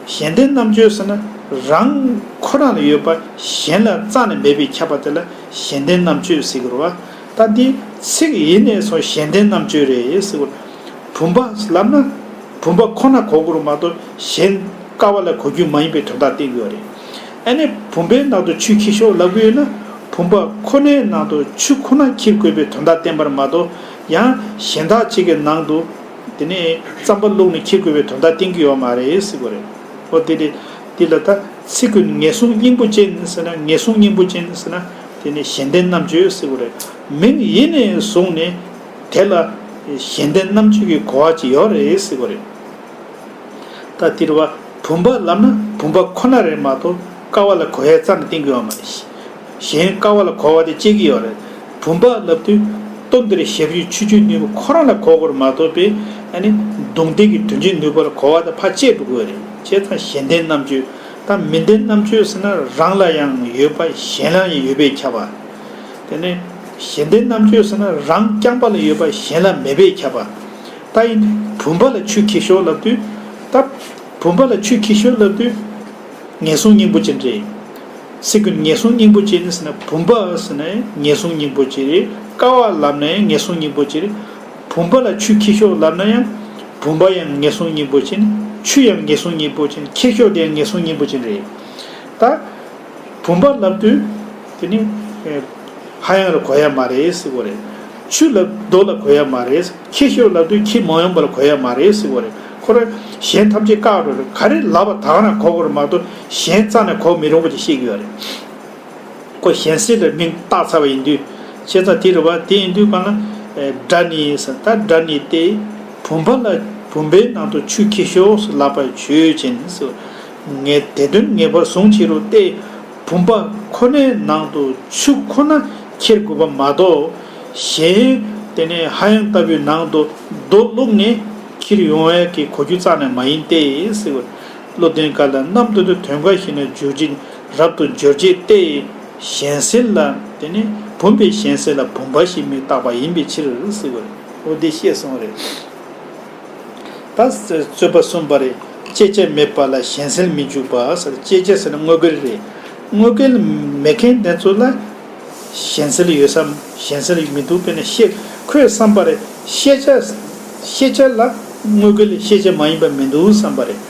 གཞན་ལྡན་རྣམ་གཅོད་ཟེར་ན། རང་ཁོ་རང་ལ་ཡོད་པ་གཞན་ལ་རྩ་ནས་མེད་པས་ཁྱབ་པ་དེ་ལ་གཞན་ལྡན་རྣམ་གཅོད་ཟེར་གྱི་རེད་བ། ད་འདི་ཚིག་ཡིན་ནས་སོང་གཞན་ལྡན་རྣམ་གཅོད་རེད་ཟེར་གྱི་རེད། བུམ་པ་ལབ་ན་བུམ་པ་ཁོ་ན་གོ་དགོས་རེད་མ་གཏོགས། གཞན་ཀ་བ་ལ་གོ་རྒྱུ་མ་ཡིན་པའི་དོན་དག་བསྟན་གྱི་ཡོད་རེད། ཨ་ནི་བུམ་པའི་ནང་དུ་ཆུ་ཁྱི་ཤོག་ལབ་ཀྱི་ཡོད་ན། བུམ་པ་ཁོ་ནའི་ནང་དུ་ཆུ་ཁོ་ན་འཁྱེར་དགོས་པའི་དོན་དག་བསྟན་པར་མ་གཏོགས། ཡང་གཞན་དག་ཅིག་གི་ནང་དུ་དེ་ནས་རྩམ་པ་བླུགས་ནས་འཁྱེར་དགོས་པའི་དོན་དག་བསྟན་གྱི་ཡོད་མ་རེད་ཟེར་གྱི་རེད། འོ་དེ་རེད། འདི་ལ་ད་ཚིག་ཀུན་ངེས་བཟུང་སྙིང་པོ་ཅན་ཟེར་ན། ངེས་བཟུང་སྙིང་པོ་ཅན་ཟེར་ན། དེ་ནས་གཞན་ལྡན་རྣམ་གཅོད་ཟེར་གྱི་རེད། མིང་ཡིན་ནས་བཟུང་ནས་དེ་ལ་གཞན་ལྡན་རྣམ་གཅོད་ཀྱི་གོ་བ་ཅིག་ཡོད་རེད་ཟེར་གྱི་རེད། ད་དེ་རེད་བ། བུམ་པ་ལབ་ན་བུམ་པ་ཁོ་ན་རེད་མ་གཏོགས། ཀ་བ་ལ་གོ་ཡ་རྩ་ནས་བསྟན་གྱི་ཡོད་མ་རེད། གཞན་ཀ་བ་ལ་གོ་བ་དེ་བཅད་ཀྱི་ཡོད་རེད། བུམ་པ་ལབ་དུས་སྟོན་འདིར་ཞབས་ཀྱུ་ཆུ་སྐྱོན་ནུས་པ་ཁོ་རང་ལ་གོ་དགོས་རེད་མ་གཏོགས་པས། ཨ་ནི་མདུང་དེ་གི་དོན་བྱེད་ནུས་པ་ལ་གོ་བ་དེ་ཕར་བཅད་འགྲོ་དགོས་རེད། བྱས་ཙང་གཞན་ལྡན་རྣམ་གཅོད། ད་མི་ལྡན་རྣམ་གཅོད་ཟེར་ན། རང་ལ་ཡང་ཡོད་པ་གཞན་ལ་ཡང་ཡོད་པས་ཁྱབ་པ། དེ་ནས་གཞན་ལྡན་རྣམ་གཅོད་ཟེར་ན། རང་རྐྱང་པ་ལ་ཡོད་པ་གཞན་ལ་མེད་པས་ཁྱབ་པ། ད་ཡིན་བུམ་པ་ལ་ཆུ་འཁྱེར་ཤོག་ལབ་དུས། ད་བུམ་པ་ལ་ཆུ་འཁྱེར་ཤོག་ལབ་དུས། ངེས་བཟུང་སྙིང་པོ་ཅན་རེད། ཚིག་ཀུན་ངེས་བཟུང་སྙིང་པོ་ཅན་ཟེར་ན། བུམ་པ་ཟེར་ན་ཡང་ངེས་བཟུང་སྙིང་པོ་ཅན་རེད། ཀ་བ་ལབ་ན་ཡང་ངེས་བཟུང་སྙིང་པོ་ཅན་རེད། བུམ་པ་ལ་ཆུ་འཁྱེར་ཤོག་ལབ་ན་ཡང་། བུམ་པ་ཡང་ངེས་བཟུང་སྙིང་པོ་ཅན། ཆུ་ཡང་ངེས་བཟུང་སྙིང་པོ་ཅན། འཁྱེར་ཤོག་དེ་ཡང་ངེས་བཟུང་སྙིང་པོ་ཅན་རེད། ད་བུམ་པ་ལབ་དུས་དེ་ནི་ཧ་ཡང་ལ་གོ་ཡ་མ་རེད་ཟེར་གྱི་རེད། ཆུ་ལབ་རྡོ་ལ་གོ་ཡ་མ་རེད། འཁྱེར་ཤོག་ལབ་དུས་འཁྱེར་མ་ཡོང་པ་ལ་གོ་ཡ་མ་རེད་ཟེར་གྱི་རེད། ཁོ་རང་གཞན་ཐམས་ཅད་བཀག་འགྲོ་རེད། ག་རེ་ལབ་པ་དག་ན་གོ་དགོས་རེད་མ་གཏོགས། གཞན་རྩ་ནས་གོ་མི་རུང་བ་ཅིག་བཤད་ཀྱི་ཡོད་རེད། ཁོ་གཞན་སེལ་ལ་མིང་བཏགས་ཚར་བ་ཡིན་དུས། བྱས་ཙང་དེ་རེད་བ། དེ་ཡིན་དུས་གང་ལ། སྒྲ་ནི་ཟེར། ད་སྒྲ་ནི་སྟེ། བུམ་པ་ལ། བུམ་པའི་ནང་དུ་ཆུ་འཁྱེར་ཤོག་ལབ་པ་ཆོས་ཅན་ཟེར། ངས་དེ་དོན་ངེས་པར་བཟུང་ཕྱིར་རོ་སྟེ། བུམ་པ་ཁོ་ནའི་ནང་དུ་ཆུ་ཁོ་ན་འཁྱེར་དགོས་པ་མ་གཏོགས། གཞན་དེ་ནས་ཧ་ཡང་ལྟ་བུའི་ནང་དུ་རྡོ་བླུགས་ནས་འཁྱེར་ཡོང་ཡས་ཀྱི་གོ་རྒྱུ་རྩ་ནས་མ་ཡིན་ཏེ་ཟེར། བློ་ལྡན་འགའ་ལས་རྣམ་རྟོག་དོན་འགའ་ཞིག་ལས་འཇུག་བྱེད། རབ་ཏུ་འབྱོར་བྱེད་དེ། གཞན་སེལ་ལ། དེ་ནི་བུམ་པའི་གཞན་སེལ་ལ་བུམ་པ་ཞེས་མིང་བཏགས་པ་ཡིན་པའི་ཕྱིར་ཟེར་བ་རེད། འོ་འདི་བཤད་སོང་བ་རེད། ད་རྩོད་པ་གསུམ་པ་རེད། བཅད་བྱ་མེད་པ་ལ་གཞན་སེལ་མི་འཇུག་པ་ཟེར། བཅད་བྱ་ཟེར་ན་དངོས་འགལ་རེད། དངོས་འགལ་མེད་མཁན་དེ་ཚོ་ལ་གཞན་སེལ་ཡོད་བསམ། གཞན་སེལ་མི་འདུག་དཔེར་ན་ཤེས། ཁོས་བསམ་པ་རེད། ཤེས་བྱ། ཤེས་བྱ་ལ་དངོས་འགལ་ཤེས་བྱ་མ་ཡིན་པ་མི་འདུག་བསམ་པ་རེད།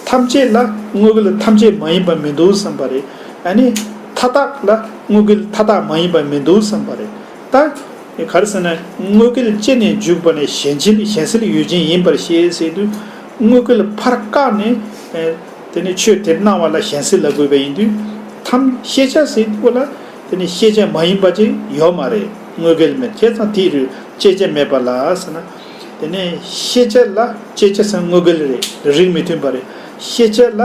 ཐམས་ཅད་ལ་དངོས་འགལ་ཐམས་ཅད་མ་ཡིན་པ་མི་འདུག་བསམ་པ་རེད། ཨ་ནི་མཐའ་དག་ལ་དངོས་འགལ་མཐའ་དག་མ་ཡིན་པ་མི་འདུག་བསམ་པ་རེད། ད་ག་རེ་ཟེར་ན། དངོས་འགལ་བཅད་ནས་འཇུག་པ་ནི་གཞན་སེལ། གཞན་སེལ་ཡུལ་ཅན་ཡིན་པར་བཤད་ཟེར་དུས། དངོས་འགལ་ཕར་བཀག་ནས། ཨེ། དེ་ནི་ཆོས་དེར་སྣང་བ་ལ་ཞེན་སེལ་ལབ་དགོས་པ་ཡིན་དུས། ཐམས་ཤེས་བྱ་ཟེར་དུས་ལ་དེ་ནི་ཤེས་བྱ་མ་ཡིན་པ་ཅིག་ཡོད་མ་རེད། དངོས་འགལ་མེད། བྱས་ཙང་དེའི་རིགས་ཤེས་བྱ་མེད་པ་ལ་ཟེར་ན། དེ་ནི་ཤེས་བྱ་ལ་ཤེས་བྱ་ཟེར་དངོས་འགལ་རེད། རིགས་མི་མཐུན་པ་རེད། ཤེས་བྱ་ལ་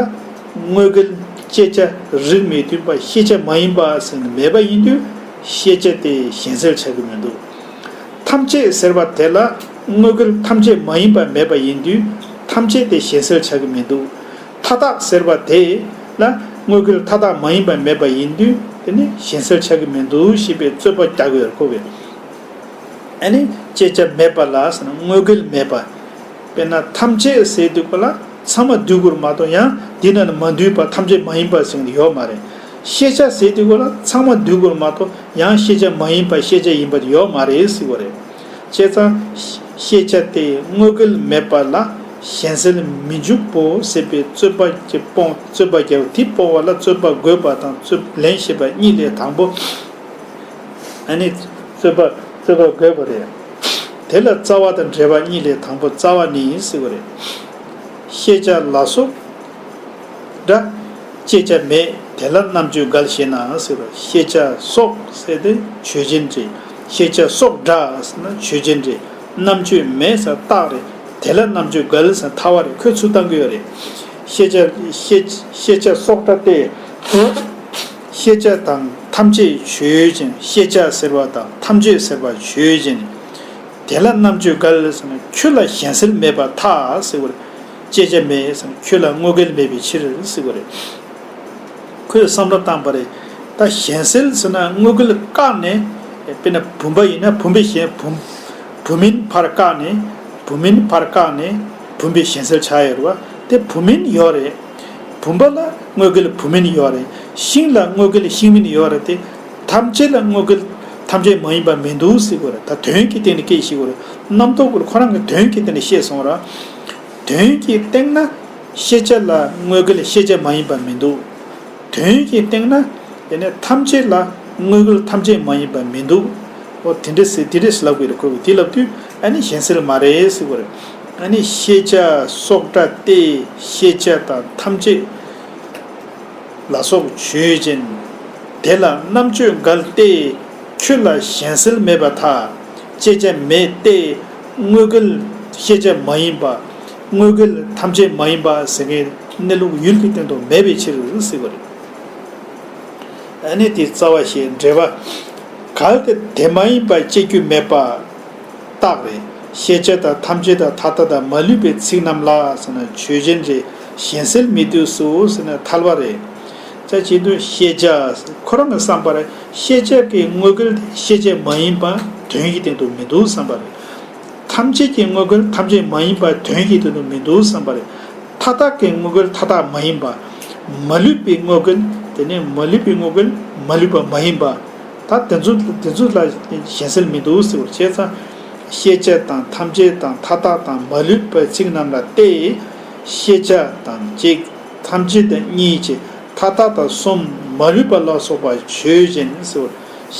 དངོས་འགལ་ཤེས་བྱ་རིགས་མི་མཐུན་པ་ཤེས་བྱ་མ་ཡིན་པ་ཟེར་ནས་མེད་པ་ཡིན་དུས། ཤེས་བྱ་དེ་ཞེན་སེལ་ཆགས་ཀྱི་མི་འདུག་ཐམས་ཅད་ཟེར་བ་དེ་ལ་དངོས་འགལ་ཐམས་ཅད་མ་ཡིན་པ་མེད་པ་ཡིན་དུས། ཐམས་ཅད་དེ་ཞེན་སེལ་ཆགས་ཀྱི་མི་འདུག་མཐའ་དག་ཟེར་བ་དེ་ལ་དངོས་འགལ་མཐའ་དག་མ་ཡིན་པ་མེད་པ་ཡིན་དུས། དེ་ནི་ཞེན་སེལ་ཆགས་ཀྱི་མི་འདུག་ཞེས་པའི་རྩོད་པ་རྒྱག་དགོས་ཡོད་ཁོ་བས། ཨ་ནི་ཤེས་བྱ་མེད་པ་ལ་ཟེར་ན་དངོས་འགལ་མེད་པ། དཔེར་ན་ཐམས་ཅད་ཟེར་དུས་གོ་ལ་ཚང་མ་འདུས་དགོས་མ་གཏོགས་ཡང་དེ་ནང་ནས་མ་འདུས་པ་ཐམས་ཅད་མ་ཡིན་པ་ཟེར་ནས་ཡོད་མ་རེད། ཤེས་བྱ་ཟེར་དུས་གོ་ལ་ཚང་མ་འདུས་དགོས་མ་གཏོགས་ཡང་ཤེས་བྱ་མ་ཡིན་པ་ཤེས་བྱ་ཡིན་པ་ཡོད་མ་རེད་ཟེར་བ་རེད། བྱས་ཙང་ཤེས་བྱ་དེ་དངོས་འགལ་མེད་པ་ལ་ཞེན་སེལ་མི་འཇུག་པོ་ཟེར་བའི་རྩོད་པ་གྱི་སྤོང་རྩོད་པ་རྒྱབ། དེ་སྤོང་བ་ལ་རྩོད་པ་དགོས་པ་དང་རྩོད་ལན་ཞེས་པ་གཉིས་ལས་དང་པོ། ཨ་ནི་རྩོད་པ་རྩོད་པ་དགོས་པ་རེད། དེ་ལ་རྩ་བ་དང་འབྲེལ་བ་གཉིས་ལས་དང་པོ་རྩ་བ་ནི་ཟེར་བ་རེད། ཤེས་བྱ་ལ་སོགས་འདྲ། ཤེས་བྱ་མེད་དེ་ལ་རྣམ་དཔྱོད་འགལ་ཞེ་ན་ཟེར་བ། ཤེས་བྱ་སོགས་ཟེར་དེ་ཆོས་ཅན་རེད། ཤེས་བྱ་སོགས་འདྲ་ཟེར་ན་ཆོས་ཅན་རེད། རྣམ་དཔྱོད་མེད་ཟེར་རྟགས་རེད། དེ་ལ་རྣམ་དཔྱོད་འགལ་ཟེར་ཐལ་བ་རེད། ཁོས་ཚུར་བཏང་གི་ཡོད་རེད། ཤེས་བྱ་ཤེས་ཤེས་བྱ་སོགས་འདྲ་སྟེ། ཤེས་བྱ་དང་ཐམས་ཅད་ཆོས་ཅན། ཤེས་བྱ་ཟེར་བ་དང་ཐམས་ཅད་ཟེར་བ་ཆོས་ཅན། དེ་ལ་རྣམ་དཔྱོད་འགལ་ཟེར་ན་ཁྱོད་ལ་ཞེན་སེལ་མེད་པར་ཐལ་ཟེར་བ་རེད། ཤེས་བྱ་མེད་ཟེར་ན་ཁྱོད་ལ་དངོས་འགལ་མེད་པའི་ཕྱིར་ཟེར་བ་རེད། ཁོས་བསམ་བློ་བཏང་པ་རེད། ད་ཞེན་སེལ་ཟེར་ན་དངོས་འགལ་བཀག་ནས། དཔེར་ན་བུམ་པ་ཡིན་ན་བུམ་པའི་ཞེན་བུམ་བུམ་མིན་ཕར་བཀག་ནས། བུམ་མིན་ཕར་བཀག་ནས་བུམ་པའི་ཞེན་སེལ་ཆགས་ཡོད་རེད་བ། དེ་བུམ་མིན་ཡོད་རེད། བུམ་པ་ལ་དངོས་འགལ་བུམ་མིན་ཡོད་རེད། ཤིང་ལ་དངོས་འགལ་ཤིང་མིན་ཡོད་རེད་དེ། ཐམས་ཅད་ལ་དངོས་འགལ་ཐམས་ཅད་མ་ཡིན་པ་མི་འདུག་ཟེར་དགོས་རེད། ད་དོན་གྱི་སྟེང་ནས་སྐད་ཤེས་དགོས་རེད། རྣམ་རྟོག་གི་ཁོ་རང་གི་དོན་གྱི་སྟེང་ནས་ཤེས་སོང་ར། དོན་གྱི་སྟེང་ན་ཤེས་བྱ་ལ་དངོས་འགལ་ཤེས་བྱ་མ་ཡིན་པ་མི་འདུག་དོན་གྱི་སྟེང་ན་དེ་ནས་ཐམས་ཅད་ལ་དངོས་འགལ་ཐམས་ཅད་མ་ཡིན་པ་མི་འདུག་འོ་དེ་འདྲ་ཟེར་དེ་འདྲ་ཟེར་ལབ་དགོས་རེད། ཁོ་གིས་དེ་ལབ་དུས་ཨ་ནི་ཞེན་སེལ་མ་རེད་ཟེར་དགོས་རེད། ཨ་ནི་ཤེས་བྱ་སོགས་འདྲ་སྟེ། ཤེས་བྱ་དང་ཐམས་ཅད་ལ་སོགས་ཆོས་ཅན། དེ་ལ་རྣམ་དཔྱོད་འགལ་ཏེ། ཁྱོད་ལ་ཞེན་སེལ་མེད་པར་ཐལ། ཅེས་བྱ་མེད་དེ། དངོས་འགལ་ཤེས་བྱ་མ་ཡིན་པ། དངོས་འགལ་ཐམས་ཅད་མ་ཡིན་པ་ཟེར་མཁན་གནས་ལུགས་ཡུལ་གྱི་སྟེང་དུ་མེད་པའི་ཕྱིར་ཟེར་བ་རེད། ཨ་ནི་དེ་རྩ་བ་ཞེས་འགྲེལ་པ། གལ་ཏེ་དེ་མ་ཡིན་པ་དཔྱད་རྒྱུ་མེད་པ། རྟགས་རེད། ཤེས་བྱ་དང་ཐམས་ཅད་དང་མཐའ་དག་དང་མ་ལུས་པའི་ཚིག་རྣམས་ལ་ཟེར་ན་ཆོས་ཅན་རེད། ཞེན་སེལ་མི་འདུག་སོ་ཟེར་ན་ཐལ་བ་རེད། ད་བྱེད་དུས་ཤེས་བྱ་ཁོ་རང་གི་བསམ་པར་ཤེས་བྱ་གི་དངོས་འགལ་དེ་ཤེས་བྱ་མ་ཡིན་པ་དོན་གྱི་སྟེང་དུ་མི་འདུག་བསམ་པ་རེད། ཐམས་ཅད་ཀྱི་དངོས་འགལ་ཐམས་ཅད་མ་ཡིན་པ་དོན་གྱི་སྟེང་དུ་མི་འདུག་བསམ་པ་རེད། མཐའ་དག་གི་དངོས་འགལ་མཐའ་དག་མ་ཡིན་པ། མ་ལུས་པའི་དངོས་འགལ་དེ་ནས་མ་ལུས་པའི་དངོས་འགལ་མ་ལུས་པ་མ་ཡིན་པ། ད་དེ་ཚོ་དེ་ཚོ་ལ་ཞེན་སེལ་མི་འདུག་ཟེར་བ་བྱས་ཙང་། ཤེས་བྱ་དང་ཐམས་ཅད་དང་མཐའ་དག་དང་མ་ལུས་པའི་ཚིག་རྣམས་ལ་སྟེ། ཤེས་བྱ་དང་གཅིག་ཐམས་ཅད་དང་གཉིས་ཀྱི་མཐའ་དག་དང་གསུམ་མ་ལུས་པ་ལ་སོགས་པ་ཆོས་ཅན་ཟེར་བ།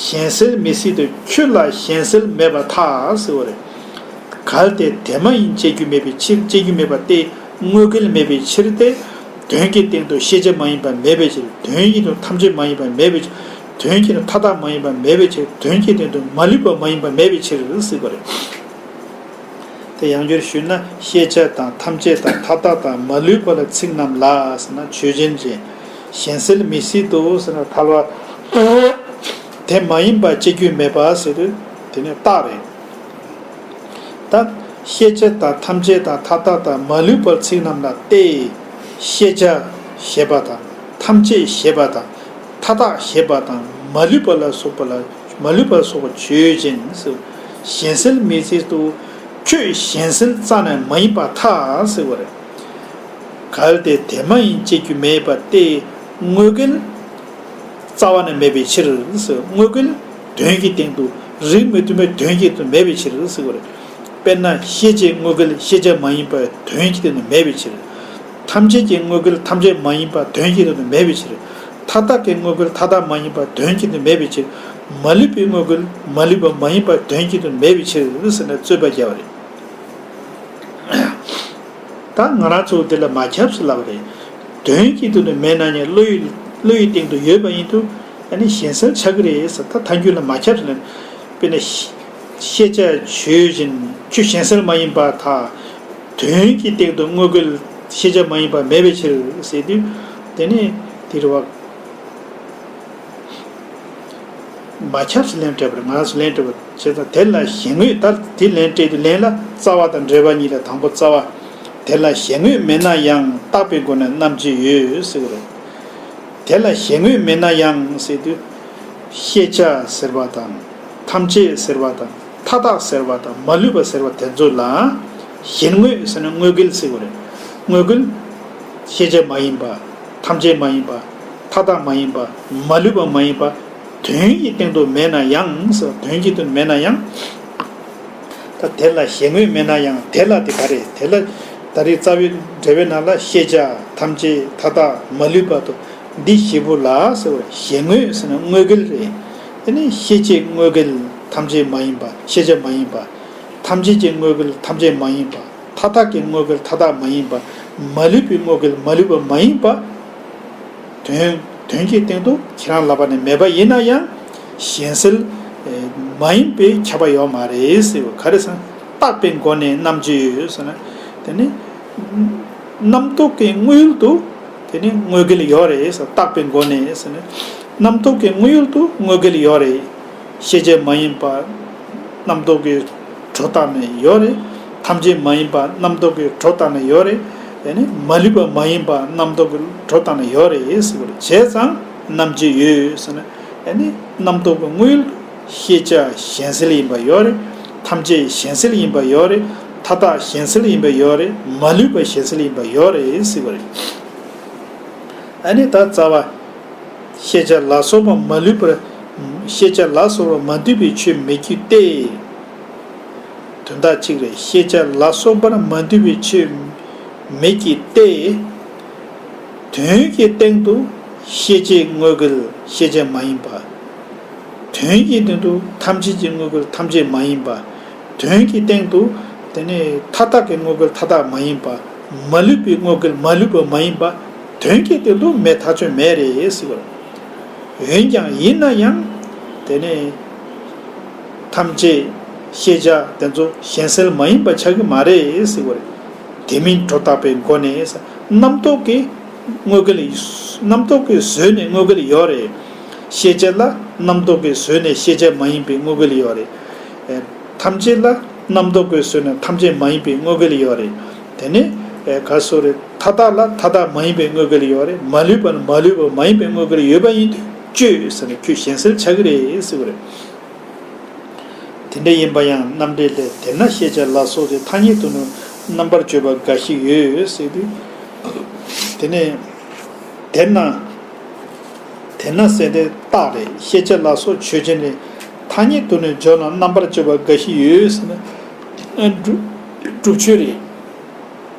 ཞེན་སེལ་མི་སྲིད་དུ་ཁྱོད་ལ་ཞེན་སེལ་མེད་པར་ཐལ་ཟེར་བ་རེད། གལ་ཏེ་དེ་མ་ཡིན་དཔྱད་རྒྱུ་མེད་པའི་ཕྱིར། དཔྱད་རྒྱུ་མེད་པ་སྟེ་དངོས་འགལ་མེད་པའི་ཕྱིར་ཏེ། དོན་གྱི་སྟེང་དུ་ཤེས་བྱ་མ་ཡིན་པ་མེད་པའི་ཕྱིར། དོན་གྱི་སྟེང་དུ་ཐམས་ཅད་མ་ཡིན་པ་མེད་པའི་ཕྱིར། དོན་གྱི་སྟེང་དུ་མཐའ་དག་མ་ཡིན་པ་མེད་པའི་ཕྱིར། དོན་གྱི་སྟེང་དུ་མ་ལུས་པ་མ་ཡིན་པ་མེད་པའི་ཕྱིར་ཟེར་བ་རེད། དེ་ཡང་བསྒྱུར་ཞུས་ན། ཤེས་བྱ་དང་ཐམས་ཅད་དང་མཐའ་དག་དང་མ་ལུས་པ་ལ་ཚིག་རྣམས་ལ་ཟེར་ན་ཆོས་ཅན་ཅན། ཞེན་སེལ་མི་སྲིད་དོ་ཟེར་ན་ཐལ་བ། དེ་མ་ཡིན་པ་དཔྱད་རྒྱུ་མེད་པ་ཟེར་དུས་དེ་ནི་རྟགས་རེད། ད་ཤེས་བྱ་དང་ཐམས་ཅད་དང་མཐའ་དག་དང་མ་ལུས་པར་ཚིག་རྣམས་ལ་སྟེ། ཤེས་བྱ་ཞེས་པ་དང་ཐམས་ཅད་ཞེས་པ་དང་མཐའ་དག་ཞེས་པ་དང་མ་ལུས་པ་ལ་སོགས་པ་ལ་མ་ལུས་པ་ལ་སོགས་པ་ཆོས་ཅན་ཟེར། ཞེན་སེལ་མི་སྲིད་དོ། ཁྱོད་ཞེན་སེལ་རྩ་ནས་མ་ཡིན་པར་ཐལ་ཟེར་བ་རེད། གལ་ཏེ་དེ་མ་ཡིན་དཔྱད་རྒྱུ་མེད་པ་སྟེ། དངོས་འགལ་རྩ་བ་ནས་མེད་པའི་ཕྱིར། དངོས་འགལ་དོན་གྱི་སྟེང་དུ་རིགས་མི་མཐུན་པའི་དོན་གྱི་སྟེང་དུ་མེད་པའི་ཕྱིར་ཟེར་བ་རེད། དཔེར་ན་ཤེས་བྱའི་དངོས་འགལ་ཤེས་བྱ་མ་ཡིན་པ་དོན་གྱི་སྟེང་དུ་མེད་པའི་ཕྱིར། ཐམས་ཅད་ཀྱི་དངོས་འགལ་ཐམས་ཅད་མ་ཡིན་པ་དོན་གྱི་སྟེང་དུ་མེད་པའི་ཕྱིར། མཐའ་དག་གི་དངོས་འགལ་མཐའ་དག་མ་ཡིན་པ་དོན་གྱི་སྟེང་དུ་མེད་པའི་ཕྱིར། མ་ལུས་པའི་དངོས་འགལ་མ་ལུས་པ་མ་ཡིན་པ་དོན་གྱི་སྟེང་དུ་མེད་པའི་ཕྱིར་ཟེར་ནས་རྩོད་པ་རྒྱག་པ་རེད། ད་ང་རང་ཚོ་དེ་ལ་མ་ཁྱབ་ཟེར་ལབ་པ་རེད། དོན་གྱི་སྟེང་དུ་མེད་ན་ཡང་བློ་ཡི་བློ་ཡི་སྟེང་དུ་ཡོད་པ་ཡིན་དུས་ཨ་ནི་གཞན་སེལ་ཆགས་ཀྱི་རེད་ཟེར། ད་ཐལ་འགྱུར་ལ་མ་ཁྱབ་ཟེར་ལབ། དཔེར་ན་ཤེས་བྱ་ཆོས་ཅན། ཁྱོད་གཞན་སེལ་མ་ཡིན་པར་ཐལ། དོན་གྱི་སྟེང་དུ་དངོས་འགལ་ཤེས་བྱ་མ་ཡིན་པ་མེད་པའི་ཕྱིར་ཟེར་དུས་དེ་ནི་དེ་རེད་བ། མ་ཁྱབ་ཟེར་ལན་སྤྲད་པ་རེད། ང་ཚོ་ལན་སྤྲད་པ་བྱས་ཙང་དེ་ལ་གཞན་དངོས། ད་དེ་ལན་སྤྲད་དུས་ལན་ལ་རྩ་བ་དང་འབྲེལ་བ་གཉིས་ལ་དང་པོ་རྩ་བ། དེ་ལ་གཞན་དངོས་མེད་ན་ཡང་བརྟགས་པའི་སྒོ་ནས་རྣམ་འབྱེད་ཡོད་ཟེར་བ་རེད། དེ་ལ་གཞན་དངོས་མེད་ན་ཡང་ཟེར་དུས་ཤེས་བྱ་ཟེར་བ་དང་། ཐམས་ཅད་ཟེར་བ་དང་། མཐའ་དག་ཟེར་བ་དང་། མ་ལུས་པ་ཟེར་བ་དེ་ཚོ་ལ་གཞན་དངོས་ཟེར་ན་དངོས་འགལ་ཟེར་བ་རེད། དངོས་འགལ། ཤེས་བྱ་མ་ཡིན་པ། ཐམས་ཅད་མ་ཡིན་པ། མཐའ་དག་མ་ཡིན་པ། མ་ལུས་པ་མ་ཡིན་པ། དོན་གྱི་སྟེང་དུ་མེད་ན་ཡང་ཟེར། དོན་གྱི་སྟེང་དུ་མེད་ན་ཡང་། ད་དེ་ལ་གཞན་དངོས་མེད་ན་ཡང་། དེ་ལ་དེ་ག་རེད། དེ་ལ་ད་རེས་རྩ་བའི་འགྲེལ་པའི་ནང་ལ་ཤེས་བྱ་ཐམས་ཅད་མཐའ་དག་མ་ལུས་པ་དང་འདི་བཞི་པོ་ལ་ཟེར་བ། གཞན་དངོས་ཟེར་ན་དངོས་འགལ་རེད། དེ་ནི་ཤེས་བྱེད་དངོས་འགལ་ཐམས་ཅད་མ་ཡིན་པ། ཤེས་བྱ་མ་ཡིན་པ། ཐམས་ཅད་ཀྱི་དངོས་འགལ་ཐམས་ཅད་མ་ཡིན་པ། མཐའ་དག་གི་དངོས་འགལ་མཐའ་དག་མ་ཡིན་པ། མ་ལུས་པའི་དངོས་འགལ་མ་ལུས་པ་མ་ཡིན་པ། དོན་དོན་གྱི་སྟེང་དུ་ཁྱེད་རང་ལབ་པ་ནི་མེད་པ་ཡིན་ན་ཡང་གཞན་སེལ་མ་ཡིན་པའི་ཁྱབ་པ་ཡོད་མ་རེད་ཟེར་བ། ག་རེ་ཟེར་ན་བརྟགས་པའི་སྒོ་ནས་རྣམ་འབྱེད་ཡོད་ཟེར་ན། དེ་ནི་རྣམ་རྟོག་གི་དངོས་ཡུལ་དུ་དེ་ནི་དངོས་འགལ་ཡོད་རེད་ཟེར། བརྟགས་པའི་སྒོ་ནས་ཟེར་ན་རྣམ་རྟོག་གི་དངོས་ཡུལ་དུ་དངོས་འགལ་ཡོད་རེད། ཤེས་བྱ་མ་ཡིན་པ་རྣམ་རྟོག་གི་སྒྲོ་བཏགས་ནས་ཡོད་རེད། ཐམས་ཅད་མ་ཡིན་པ་རྣམ་རྟོག་གི་སྒྲོ་བཏགས་ནས་ཡོད་རེད། ཡ་ནི་མ་ལུས་པ་མ་ཡིན་པ་རྣམ་རྟོག་གི་སྒྲོ་བཏགས་ནས་ཡོད་རེད་ཟེར་བ་རེད། བྱས་ཙང་རྣམ་འབྱེད་ཡོད་ཟེར་ན། ཡ་ནི་རྣམ་རྟོག་གི་དངོས་ཡུལ་ཤེས་བྱ་གཞན་སེལ་ཡིན་པ་ཡོད་རེད། ཐམས་ཅད་གཞན་སེལ་ཡིན་པ་ཡོད་རེད། མཐའ་དག་གཞན་སེལ་ཡིན་པ་ཡོད་རེད། མ་ལུས་པ་གཞན་སེལ་ཡིན་པ་ཡོད་རེད་ཟེར་བ་རེད། ཨ་ནི་ད་རྩ་བ། ཤེས་བྱ་ལ་སོགས་པ་མ་ལུས་པར། ཤེས་བྱ་ལ་སོགས་པ་མ་འདུས་པའི་ཆོས་མེད་ཀྱི་སྟེ། དོན་དག་གཅིག་རེད། ཤེས་བྱ་ལ་སོགས་པར་མ་འདུས་པའི་ཆོས་མེད་ཀྱི་སྟེ། དོན་གྱི་སྟེང་དུ་ཤེས་བྱེད་དངོས་འགལ་ཤེས་བྱ་མ་ཡིན་པ། དོན་གྱི་སྟེང་དུ་ཐམས་ཅད་ཀྱི་དངོས་འགལ་ཐམས་ཅད་མ་ཡིན་པ། དོན་གྱི་སྟེང་དུ་དེ་ནི་མཐའ་དག་གི་དངོས་འགལ་མཐའ་དག་མ་ཡིན་པ། མ་ལུས་པའི་དངོས་འགལ་མ་ལུས་པ་མ་ཡིན་པ། དོན་གྱི་སྟེང་དུ་མེད་ཐག་ཆོད་མེད་རེད་ཟེར་བ། འོན་ཀྱང་ཡིན་ན་ཡང་དེ་ནི་ཐམས་ཅད་ཤེས་བྱ་དེ་ཚོ་གཞན་སེལ་མ་ཡིན་པ་ཆགས་ཀྱི་མ་རེད་ཟེར་བ་རེད། དེ་མིན་སྒྲོ་བཏགས་པའི་སྒོ་ནས་རྣམ་རྟོག་གི་དངོས་འགལ། རྣམ་རྟོག་གིས་བཟོས་ནས་དངོས་འགལ་ཡོད་རེད། ཤེས་བྱ་ལ་རྣམ་རྟོག་གིས་བཟོས་ནས་ཤེས་བྱ་མ་ཡིན་པའི་དངོས་འགལ་ཡོད་རེད། ཨེ། ཐམས་ཅད་ལ་རྣམ་རྟོག་གིས་བཟོས་ནས་ཐམས་ཅད་མ་ཡིན་པའི་དངོས་འགལ་ཡོད་རེད། དེ་ནས་ཨེ་ག་སོ་རེད། མཐའ་དག་ལ་མཐའ་དག་མ་ཡིན་པའི་དངོས་འགལ་ཡོད་རེད། མ་ལུས་པ་ལ་མ་ལུས་པ་མ་ཡིན་པའི་དངོས་འགལ་ཡོད་པ་ཡིན་དུས་གཅོད་ཟེར་ནས་ཁྱོད་གཞན་སེལ་ཆགས་ཀྱི་རེད་ཟེར་བ་རེད། དེ་འདྲ་ཡིན་པ་ཡང་རྣམ་འགྲེལ་ལས། དེས་ན་ཤེས་བྱ་ལ་སོགས་ཏེ་ཐ་སྙད་དུ་ནི་རྣམ་པར་གཅོད་པ་འགའ་ཞིག་ཡོད་ཟེར་དུས། དེ་ནས་དེས་ན། དེས་ན་ཟེར་དེ་རྟགས་རེད། ཤེས་བྱ་ལ་སོགས་ཆོས་ཅན་རེད། ཐ་སྙད་དུ་ནི་སྦྱོར་ན་རྣམ་པར་གཅོད་པ་འགའ་ཞིག་ཡོད་ཟེར་ན། སྒྲུབ་སྒྲུབ་ཆོས་རེད།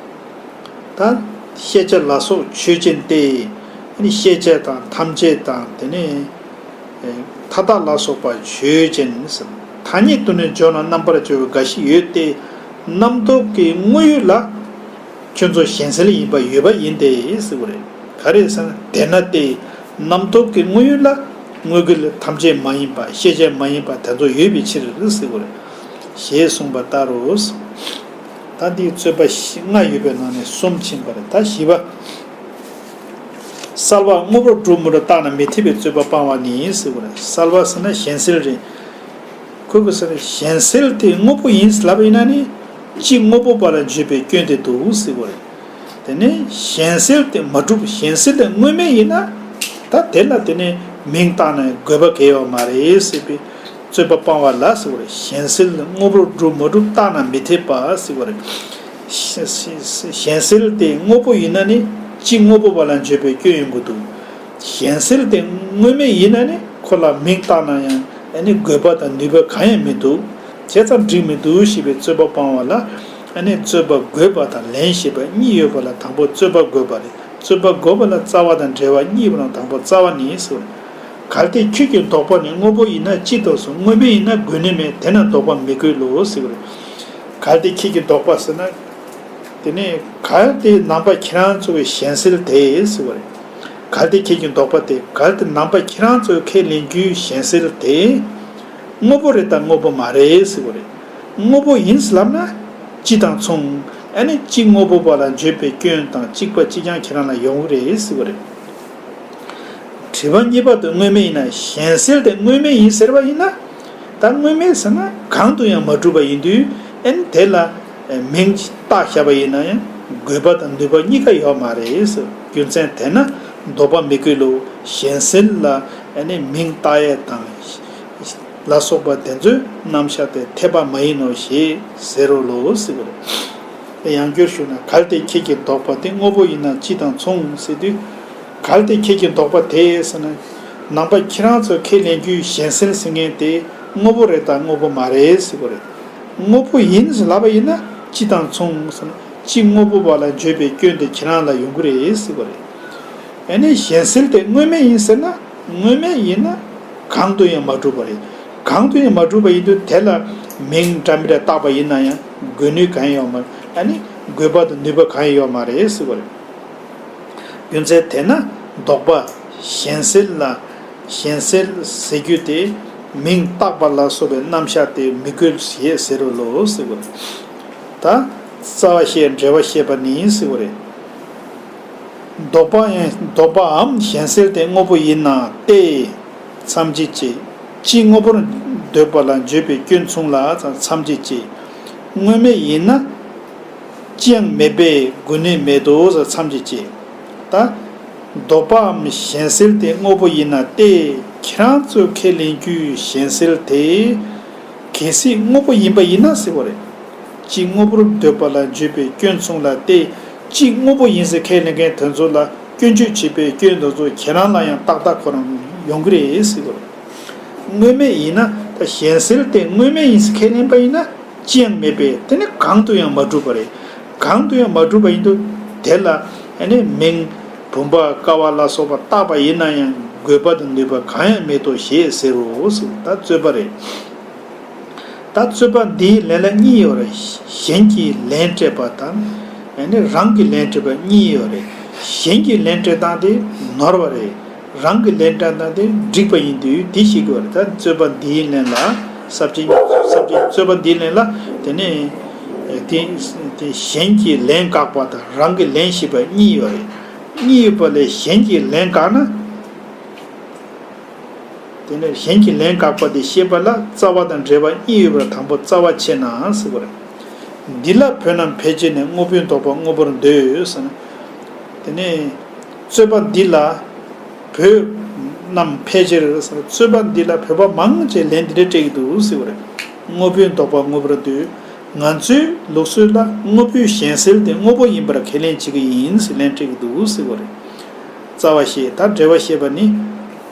ད་ཤེས་བྱ་ལ་སོགས་ཆོས་ཅན་ཏེ། ཤེས་བྱ་དང་ཐམས་ཅད་དང་དེ་ནས་མཐའ་དག་ལ་སོགས་པ་ཆོས་ཅན་ཟེར། ཐ་སྙད་དུ་ནི་སྦྱོར་ན་རྣམ་པར་གཅོད་པ་འགའ་ཞིག་ཡོད་དེ། རྣམ་རྟོག་གི་དངོས་ཡུལ་ལ་ཁྱོད་ཚོ་གཞན་སེལ་ཡིན་པ་ཡོད་པ་ཡིན་ཏེ་ཟེར་བ་རེད། ག་རེ་ཟེར་ན་དེས་ན་སྟེ། རྣམ་རྟོག་གི་དངོས་ཡུལ་ལ་དངོས་འགལ་ཐམས་ཅད་མ་ཡིན་པ་ཤེས་བྱ་མ་ཡིན་པ་དེ་ཚོ་ཡོད་པའི་ཕྱིར་ཟེར་བ་རེད། ཞེས་གསུངས་པ་ལྟར་རོ། ད་འདིའི་རྩོད་པ་ལྔ་ཡོད་པའི་ནང་ནས་གསུམ་ཕྱིན་པ་རེད། ད་བཞི་པ། གསལ་བ་དངོས་པོར་སྒྲུབ་མི་སྒྲུབ་བརྟགས་ན་མི་འཐད་པའི་རྩོད་པ་སྤང་བ་ནི་ཟེར་བ་རེད། གསལ་བ་ཟེར་ན་གཞན་སེལ་རེད། ཁོ་གི་ཟེར་ན་གཞན་སེལ་དེ་དངོས་པོ་ཡིན་ལབ་ཡིན་ན་ནི་གཅིག་དངོས་པོ་པ་ལ་འཇུག་པའི་སྐྱོན་དེ་འདུག་ཟེར་བ་རེད། དེ་ནས་གཞན་སེལ་དེ་མ་གྲུབ། གཞན་སེལ་དེ་དངོས་མེད་ཡིན་ན་ད་དེ་ལ་དེ་ནས་མིང་བཏགས་ན་དགོས་པ་གལ་ཡོད་མ་རེད་ཟེར་བའི་རྩོད་པ་སྤང་བ་ལ་ཟེར་བ་རེད། གཞན་སེལ་དངོས་པོར་སྒྲུབ་མ་གྲུབ་བརྟགས་ན་མི་འཐད་པ་ཟེར་བ་རེད། གཞན་སེལ་དེ་དངོས་པོ་ཡིན་ན་ནི་གཅིག་དངོས་པོ་པ་ལ་འཇུག་པའི་སྐྱོན་ཡོང་གི་འདུག། གཞན་སེལ་དེ་དངོས་མེད་ཡིན་ན་ནི་ཁོ་ལ་མིང་བཏགས་ན་ཡང་ཨ་ནི་དགོས་པ་དང་ནུས་པ་གང་ཡང་མི་འདུག། བྱས་ཙང་འགྲིག་མི་འདུག་ཞེས་པའི་རྩོད་པ་སྤང་བ་ལ་ཨ་ནི་རྩོད་པ་དགོས་པ་དང་ལན་ཞེས་པ་གཉིས་ཡོད་པ་ལ་དང་པོ་རྩོད་པ་དགོས་པ་རེད། རྩོད་པ་དགོས་པ་ལ་རྩ་བ་དང་འབྲེལ་བ་གཉིས་པོ་ལ་དང་པོ་རྩ་བ་ནི་ཟེར། གལ་ཏེ་ཁྱོད་ཀྱི་ལྡོག་པ་ནི་དངོས་པོ་ཡིན་ན་ཅི་ལྡོག་སོང་། དངོས་མེད་ཡིན་ན་དགོས་ནི་མེད། དེ་ན་ལྡོག་པ་མི་དགོས་ལོ་ཟེར་བ་རེད། གལ་ཏེ་ཁྱོད་ཀྱི་ལྡོག་པ་ཟེར་ན། དེ་ནས་གལ་ཏེ་ནང་པ་ཁྱེད་རང་ཚོ་གི་གཞན་སེལ་དེ་ཟེར་བ་རེད། གལ་ཏེ་ཁྱེད་ཀྱི་ལྡོག་པ་དེ། གལ་ཏེ་ནང་པ་ཁྱེད་རང་ཚོ་ཁས་ལེན་རྒྱུའི་གཞན་སེལ་དེ་དངོས་པོ་རེད་དམ་དངོས་པོ་མ་རེད་ཟེར་བ་རེད། དངོས་པོ་ཡིན་ལབ་ན་སྤྱི་དང་མཚུངས། ཨ་ནི་གཅིག་དངོས་པོ་བ་ལ་བརྗོད་པའི་སྐྱོན་དང་གཅིག་པ་གཅིག་རྐྱང་ཁྱེད་རང་ལ་ཡོང་གི་རེད་ཟེར་བ་རེད། དྲི་བ་གཉིས་པ་དེ་དངོས་མེད་ཡིན་ན། གཞན་སེལ་དེ་དངོས་མེད་ཡིན་ཟེར་བ་ཡིན་ན། ད་དངོས་མེད་ཟེར་ན་གང་དུ་ཡང་མ་གྲུབ་པ་ཡིན་དུས། ཨ་ནི་དེ་ལ་མིང་བཏགས་བཞག་པ་ཡིན་ན་ཡང་དགོས་པ་དང་ནུས་པ་གཉིས་ཀ་ཡོད་མ་རེད་ཟེར། རྒྱུ་མཚན་དེས་ན་ལྡོག་པ་མི་དགོས་ལོ། གཞན་སེལ་ལ་ཨ་ནི་མིང་བཏགས་ཡས་དང་ལ་སོགས་པ་དེ་ཚོའི་རྣམ་གཞག་དེ་འཐད་པ་མ་ཡིན་ནོ་ཞེས་ཟེར་རོ་ལོ་ཟེར་བ་རེད། ཡང་བསྐྱར་ཞུ་ན། གལ་ཏེ་ཁྱེད་ཀྱི་ལྡོག་པ་དེ་དངོས་པོ་ཡིན་ན་སྤྱི་དང་མཚུངས་ཟེར་དུས། གལ་ཏེ་ཁྱེད་ཀྱི་ལྡོག་པ་དེ་ཟེར་ན། ནང་པ་ཁྱེད་རང་ཚོ་ཁས་ལེན་རྒྱུའི་གཞན་སེལ་ཟེར་མཁན་དེ་དངོས་པོ་རེད་དམ་དངོས་པོ་མ་རེད་ཟེར་བ་རེད། དངོས་པོ་ཡིན་ཟེར་ལབ་པ་ཡིན་ན་སྤྱི་དང་མཚུངས་ཟེར་ན། སྤྱི་དངོས་པོ་བ་ལ་བརྗོད་པའི་སྐྱོན་དེ་ཁྱེད་རང་ལ་ཡོང་གི་རེད་ཟེར་བ་རེད། ཨ་ནི་གཞན་སེལ་དེ་དངོས་མེད་ཡིན་ཟེར་ན། དངོས་མེད་ཡིན་ན་གང་དུ་ཡང་མ་གྲུབ་པ་རེད། གང་དུ་ཡང་མ་གྲུབ་པ་ཡིན་དུས། དེ་ལ་མིང་འདྲ་མི་འདྲ་བཏགས་པ་ཡིན་ན་ཡང་དགོས་ནུས་གང་ཡང་ཡོད་མ་རེད། ཨ་ནི་དགོས་པ་དང་ནུས་པ་གང་ཡང་ཡོད་མ་རེད་ཟེར་བ་རེད། རྒྱུ་མཚན་དེས་ན་ལྡོག་པ། གཞན་སེལ་ལ། གཞན་སེལ་ཟེར་རྒྱུ་དེ་མིང་བཏགས་པ་ལ་སོགས་པའི་རྣམ་གཞག་དེ་མི་དགོས་ཞེས་ཟེར་རོ་ལོ་ཟེར་བ་རེད། ད་རྩ་བ་བཤད་འབྲེལ་བ་བཤད་པ་ནི་ཟེར་བ་རེད། ལྡོག་པའམ་གཞན་སེལ་དེ་དངོས་པོ་ཡིན་ན་སྟེ། མཚམས་གཅོད་ཅེས། སྤྱི་དངོས་པོར་འདོད་པ་ལ་བརྗོད་པའི་སྐྱོན་མཚུངས་ལ་མཚམས་གཅོད་ཅེས། དངོས་མེད་ཡིན་ན་ཅི་ཡང་མེད་པས་དགོས་ནུས་མེད་དོ་ཟེར་མཚམས་གཅོད་ཅེས། ད་ལྡོག་པའམ་གཞན་སེལ་དེ་དངོས་པོ་ཡིན་ན་སྟེ། ཁྱེད་རང་ཚོས་ཁས་ལེན་རྒྱུའི་གཞན་སེལ་དེ་གལ་སྲིད་དངོས་པོ་ཡིན་པ་ཡིན་ན་ཟེར་བ་རེད། སྤྱི་དངོས་པོར་འདོད་པ་ལ་བརྗོད་པའི་སྐྱོན་མཚུངས་ལ་སྟེ། སྤྱི་དངོས་པོ་ཡིན་ཟེར་ཁས་ལེན་མཁན་དེ་ཚོ་ལ་སྐྱོན་བརྗོད་བྱེད་པའི་སྐྱོན་དེ་ཚོ་ཁྱེད་རང་ལ་ཡང་ཏག་ཏག་ཁོ་རང་ཡོང་གི་རེད་ཟེར་བ་རེད། དངོས་མེད་ཡིན་ན་ད་གཞན་སེལ་དེ་དངོས་མེད་ཡིན་ཟེར་ཁས་ལེན་པ་ཡིན་ན་ཅི་ཡང་མེད་པས་དེ་ནི་གང་དུ་ཡང་མ་གྲུབ་པ་རེད། གང་དུ་ཡང་མ་གྲུབ་པ་ཡིན་དུས་དེ་ལ་ཨ་ནི་མིང་བུམ་པ་ཀ་བ་ལ་སོགས་པ་བཏགས་པ་ཡིན་ན་ཡང་དགོས་པ་དང་ནུས་པ་གང་ཡང་མེད་དོ་ཞེས་ཟེར་རོ་ཟེར། ད་རྩོད་པ་རེད། ད་རྩོད་པ་འདིའི་ལན་ལ་གཉིས་ཡོད་རེད། གཞན་གྱིས་ལན་སྤྲད་པ་དང་། ཨ་ནི་རང་གིས་ལན་སྤྲད་པ་གཉིས་ཡོད་རེད། གཞན་གྱིས་ལན་སྤྲད་སྟངས་དེ་ནོར་བ་རེད། རང་གིས་ལན་སྤྲད་སྟངས་དེ་འགྲིག་པ་ཡིན་དུས་དེ་ཤེས་དགོས་པ་རེད། ད་རྩོད་པ་འདིའི་ལན་ལ་ས་བཅད། ས་བཅད། རྩོད་པ་འདིའི་ལན་ལ་དེ་ནས་དེ་དེ་གཞན་གྱིས་ལན་བཀག་པ་དང་རང་གིས་ལན་ཞུས་པ་གཉིས་ཡོད་རེད། གཉིས་ཡོད་པ་ལས་གཞན་གྱིས་ལན་བཀག་ན། དེ་ནས་གཞན་གྱིས་ལན་བཀག་པ་དེ་ཤེས་པ་ལ་རྩ་བ་དང་འབྲེལ་བ་གཉིས་ཡོད་པར་དང་པོ་རྩ་བ་ཕྱེ་ན་ཟེར་བ་རེད། འདི་ལ་བོད་རྣམས་ཕལ་ཆེར་ནས་དངོས་པོའི་ལྡོག་པ་དངོས་པོར་འདོད་ཟེར་ན། དེ་ནས་རྩོད་པ་འདི་ལ་བོད་རྣམས་ཕལ་ཆེར་ཟེར། རྩོད་པ་འདི་ལ་བོད་པ་མང་ཆེ་ལན་འདི་འདྲ་སྤྲད་ཀྱི་འདུག་ཟེར་བ་རེད། དངོས་པོའི་ལྡོག་པ་དངོས་པོར་འདོད། ང་ཚོའི་ལུགས་སྲོལ་ལ་དངོས་པོའི་གཞན་སེལ་དེ་དངོས་པོ་ཡིན་པར་ཁས་ལེན་བྱེད་ཀྱི་ཡིན་ཟེར་ལན་སྤྲད་ཀྱི་འདུག་ཟེར་བ་རེད། རྩ་བ་བཤད། ད་འགྲེལ་བ་བཤད་པ་ནི།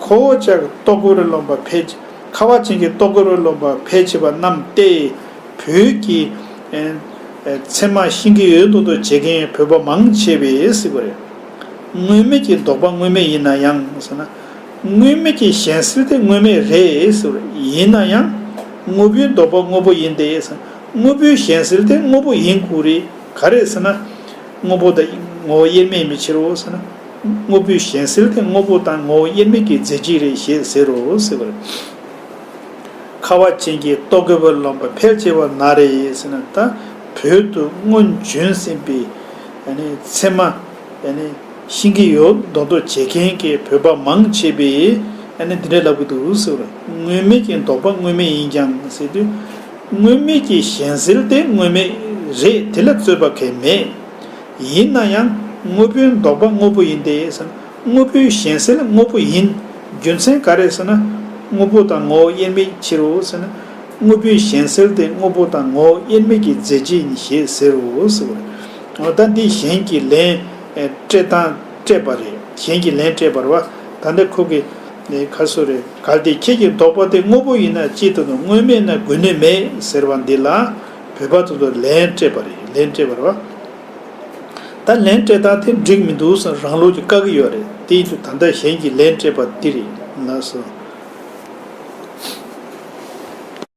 ཁོ་བོ་ཅག་ལྟོ་གོས་རུ་རློམ་པ་ཕལ། ཁ་བ་ཅན་གྱི་ལྟོ་གོས་རུ་རློམ་པ་ཕལ་ཆེ་བ་རྣམས་ཏེ། བོད་ཀྱི་ཨེ་ཨེ་ཚེར་མ་ཤིང་གི་འོད་མདོག་མདོག་བྱེད་མཁན་བོད་པ་མང་ཆེ་བས་ཟེར་བ་རེད། དངོས་མེད་ཀྱི་ལྡོག་པ་དངོས་མེད་ཡིན་ན་ཡང་ཟེར་ན། དངོས་མེད་ཀྱི་གཞན་སེལ་དེ་དངོས་མེད་རེད་ཟེར་བ་རེད། ཡིན་ན་ཡང་དངོས་པོའི་ལྡོག་པ་དངོས་པོ་ཡིན་ཏེ་ཟེར། དངོས་པོའི་གཞན་སེལ་དེ་དངོས་པོ་ཡིན་དགོས་རེད། ག་རེ་ཟེར་ན། དངོས་པོ་དང་ངོ་བོ་དབྱེར་མེད་ཡིན་པའི་ཕྱིར་རོ་ཟེར་ན། དངོས་པོའི་གཞན་སེལ་དེ་དངོས་པོ་དང་ངོ་བོ་དབྱེར་མེད་ཀྱི་རྫས་གཅིག་རེད་ཞེས་ཟེར་རོ་ཟེར་བ་རེད། ཁ་བ་ཅན་གྱི་ལྟོ་གོས་རུ་རློམ་པ་ཕལ་ཆེ་བ་ན་རེ་ཟེར་ན། ད་བོད་དུ་སྔོན་བྱོན་ཟིན་པའི་ཚེར་མ། ཤིང་གི་འོད་མདོག་མདོག་བྱེད་མཁན་གྱི་བོད་པ་མང་ཆེ་བས་ཨ་ནི་འདི་འདྲ་ལབ་ཀྱི་འདུག་ཟེར་བ་རེད། དངོས་མེད་ཀྱི་ལྡོག་པ་དངོས་མེད་ཡིན་ཀྱང་ཟེར་དུས། དངོས་མེད་ཀྱི་གཞན་སེལ་དེ་དངོས་མེད་རེད། དེ་ལ་རྩོད་པ་གང་ཡང་མེད། ཡིན་ན་ཡང་དངོས་པོའི་ལྡོག་པ་དངོས་པོ་ཡིན་ཏེ་ཟེར། དངོས་པོའི་གཞན་སེལ་དངོས་པོ་ཡིན། རྒྱུ་མཚན་ག་རེ་ཟེར་ན། དངོས་པོ་དང་ངོ་བོ་དབྱེར་མེད་ཕྱིར་རོ་ཟེར་ན། དངོས་པོའི་གཞན་སེལ་དེ་དངོས་པོ་དང་ངོ་བོ་དབྱེར་མེད་ཀྱི་རྫས་གཅིག་ཡིན་ཞེས་ཟེར་རོ་ཟེར་བ་རེད། འོ་ད་འདི་གཞན་གྱིས་ལན་སྤྲད་སྟངས་སྤྲད་པ་རེད། གཞན་གྱིས་ལན་སྤྲད་པ་རེད་བ། ད་འདི་ཁོ་གི་ག་རེ་ཟེར་རེད། གལ་ཏེ་ཁྱེད་ཀྱི་ལྡོག་པ་དེ་དངོས་པོ་ཡིན་ན་སྤྱི་དང་དུ། དངོས་མེད་ན་དགོས་ནུས་མེད་ཟེར་བ་འདི་ལ་བོད་པ་ཚོ་ལ་ལན་སྤྲད་པ་རེད། ལན་སྤྲད་པ་རེད་བ། ད་ལན་སྤྲད་སྟངས་དེ་འགྲིག་མི་འདུག་ཟེར་རང་ལུགས་ཀྱིས་བཀག་གི་ཡོད་རེད། དེ་ཡིན་དུས་ད་ལྟ་གཞན་གྱིས་ལན་སྤྲད་པ་འདི་རེད་ལགས་སོ།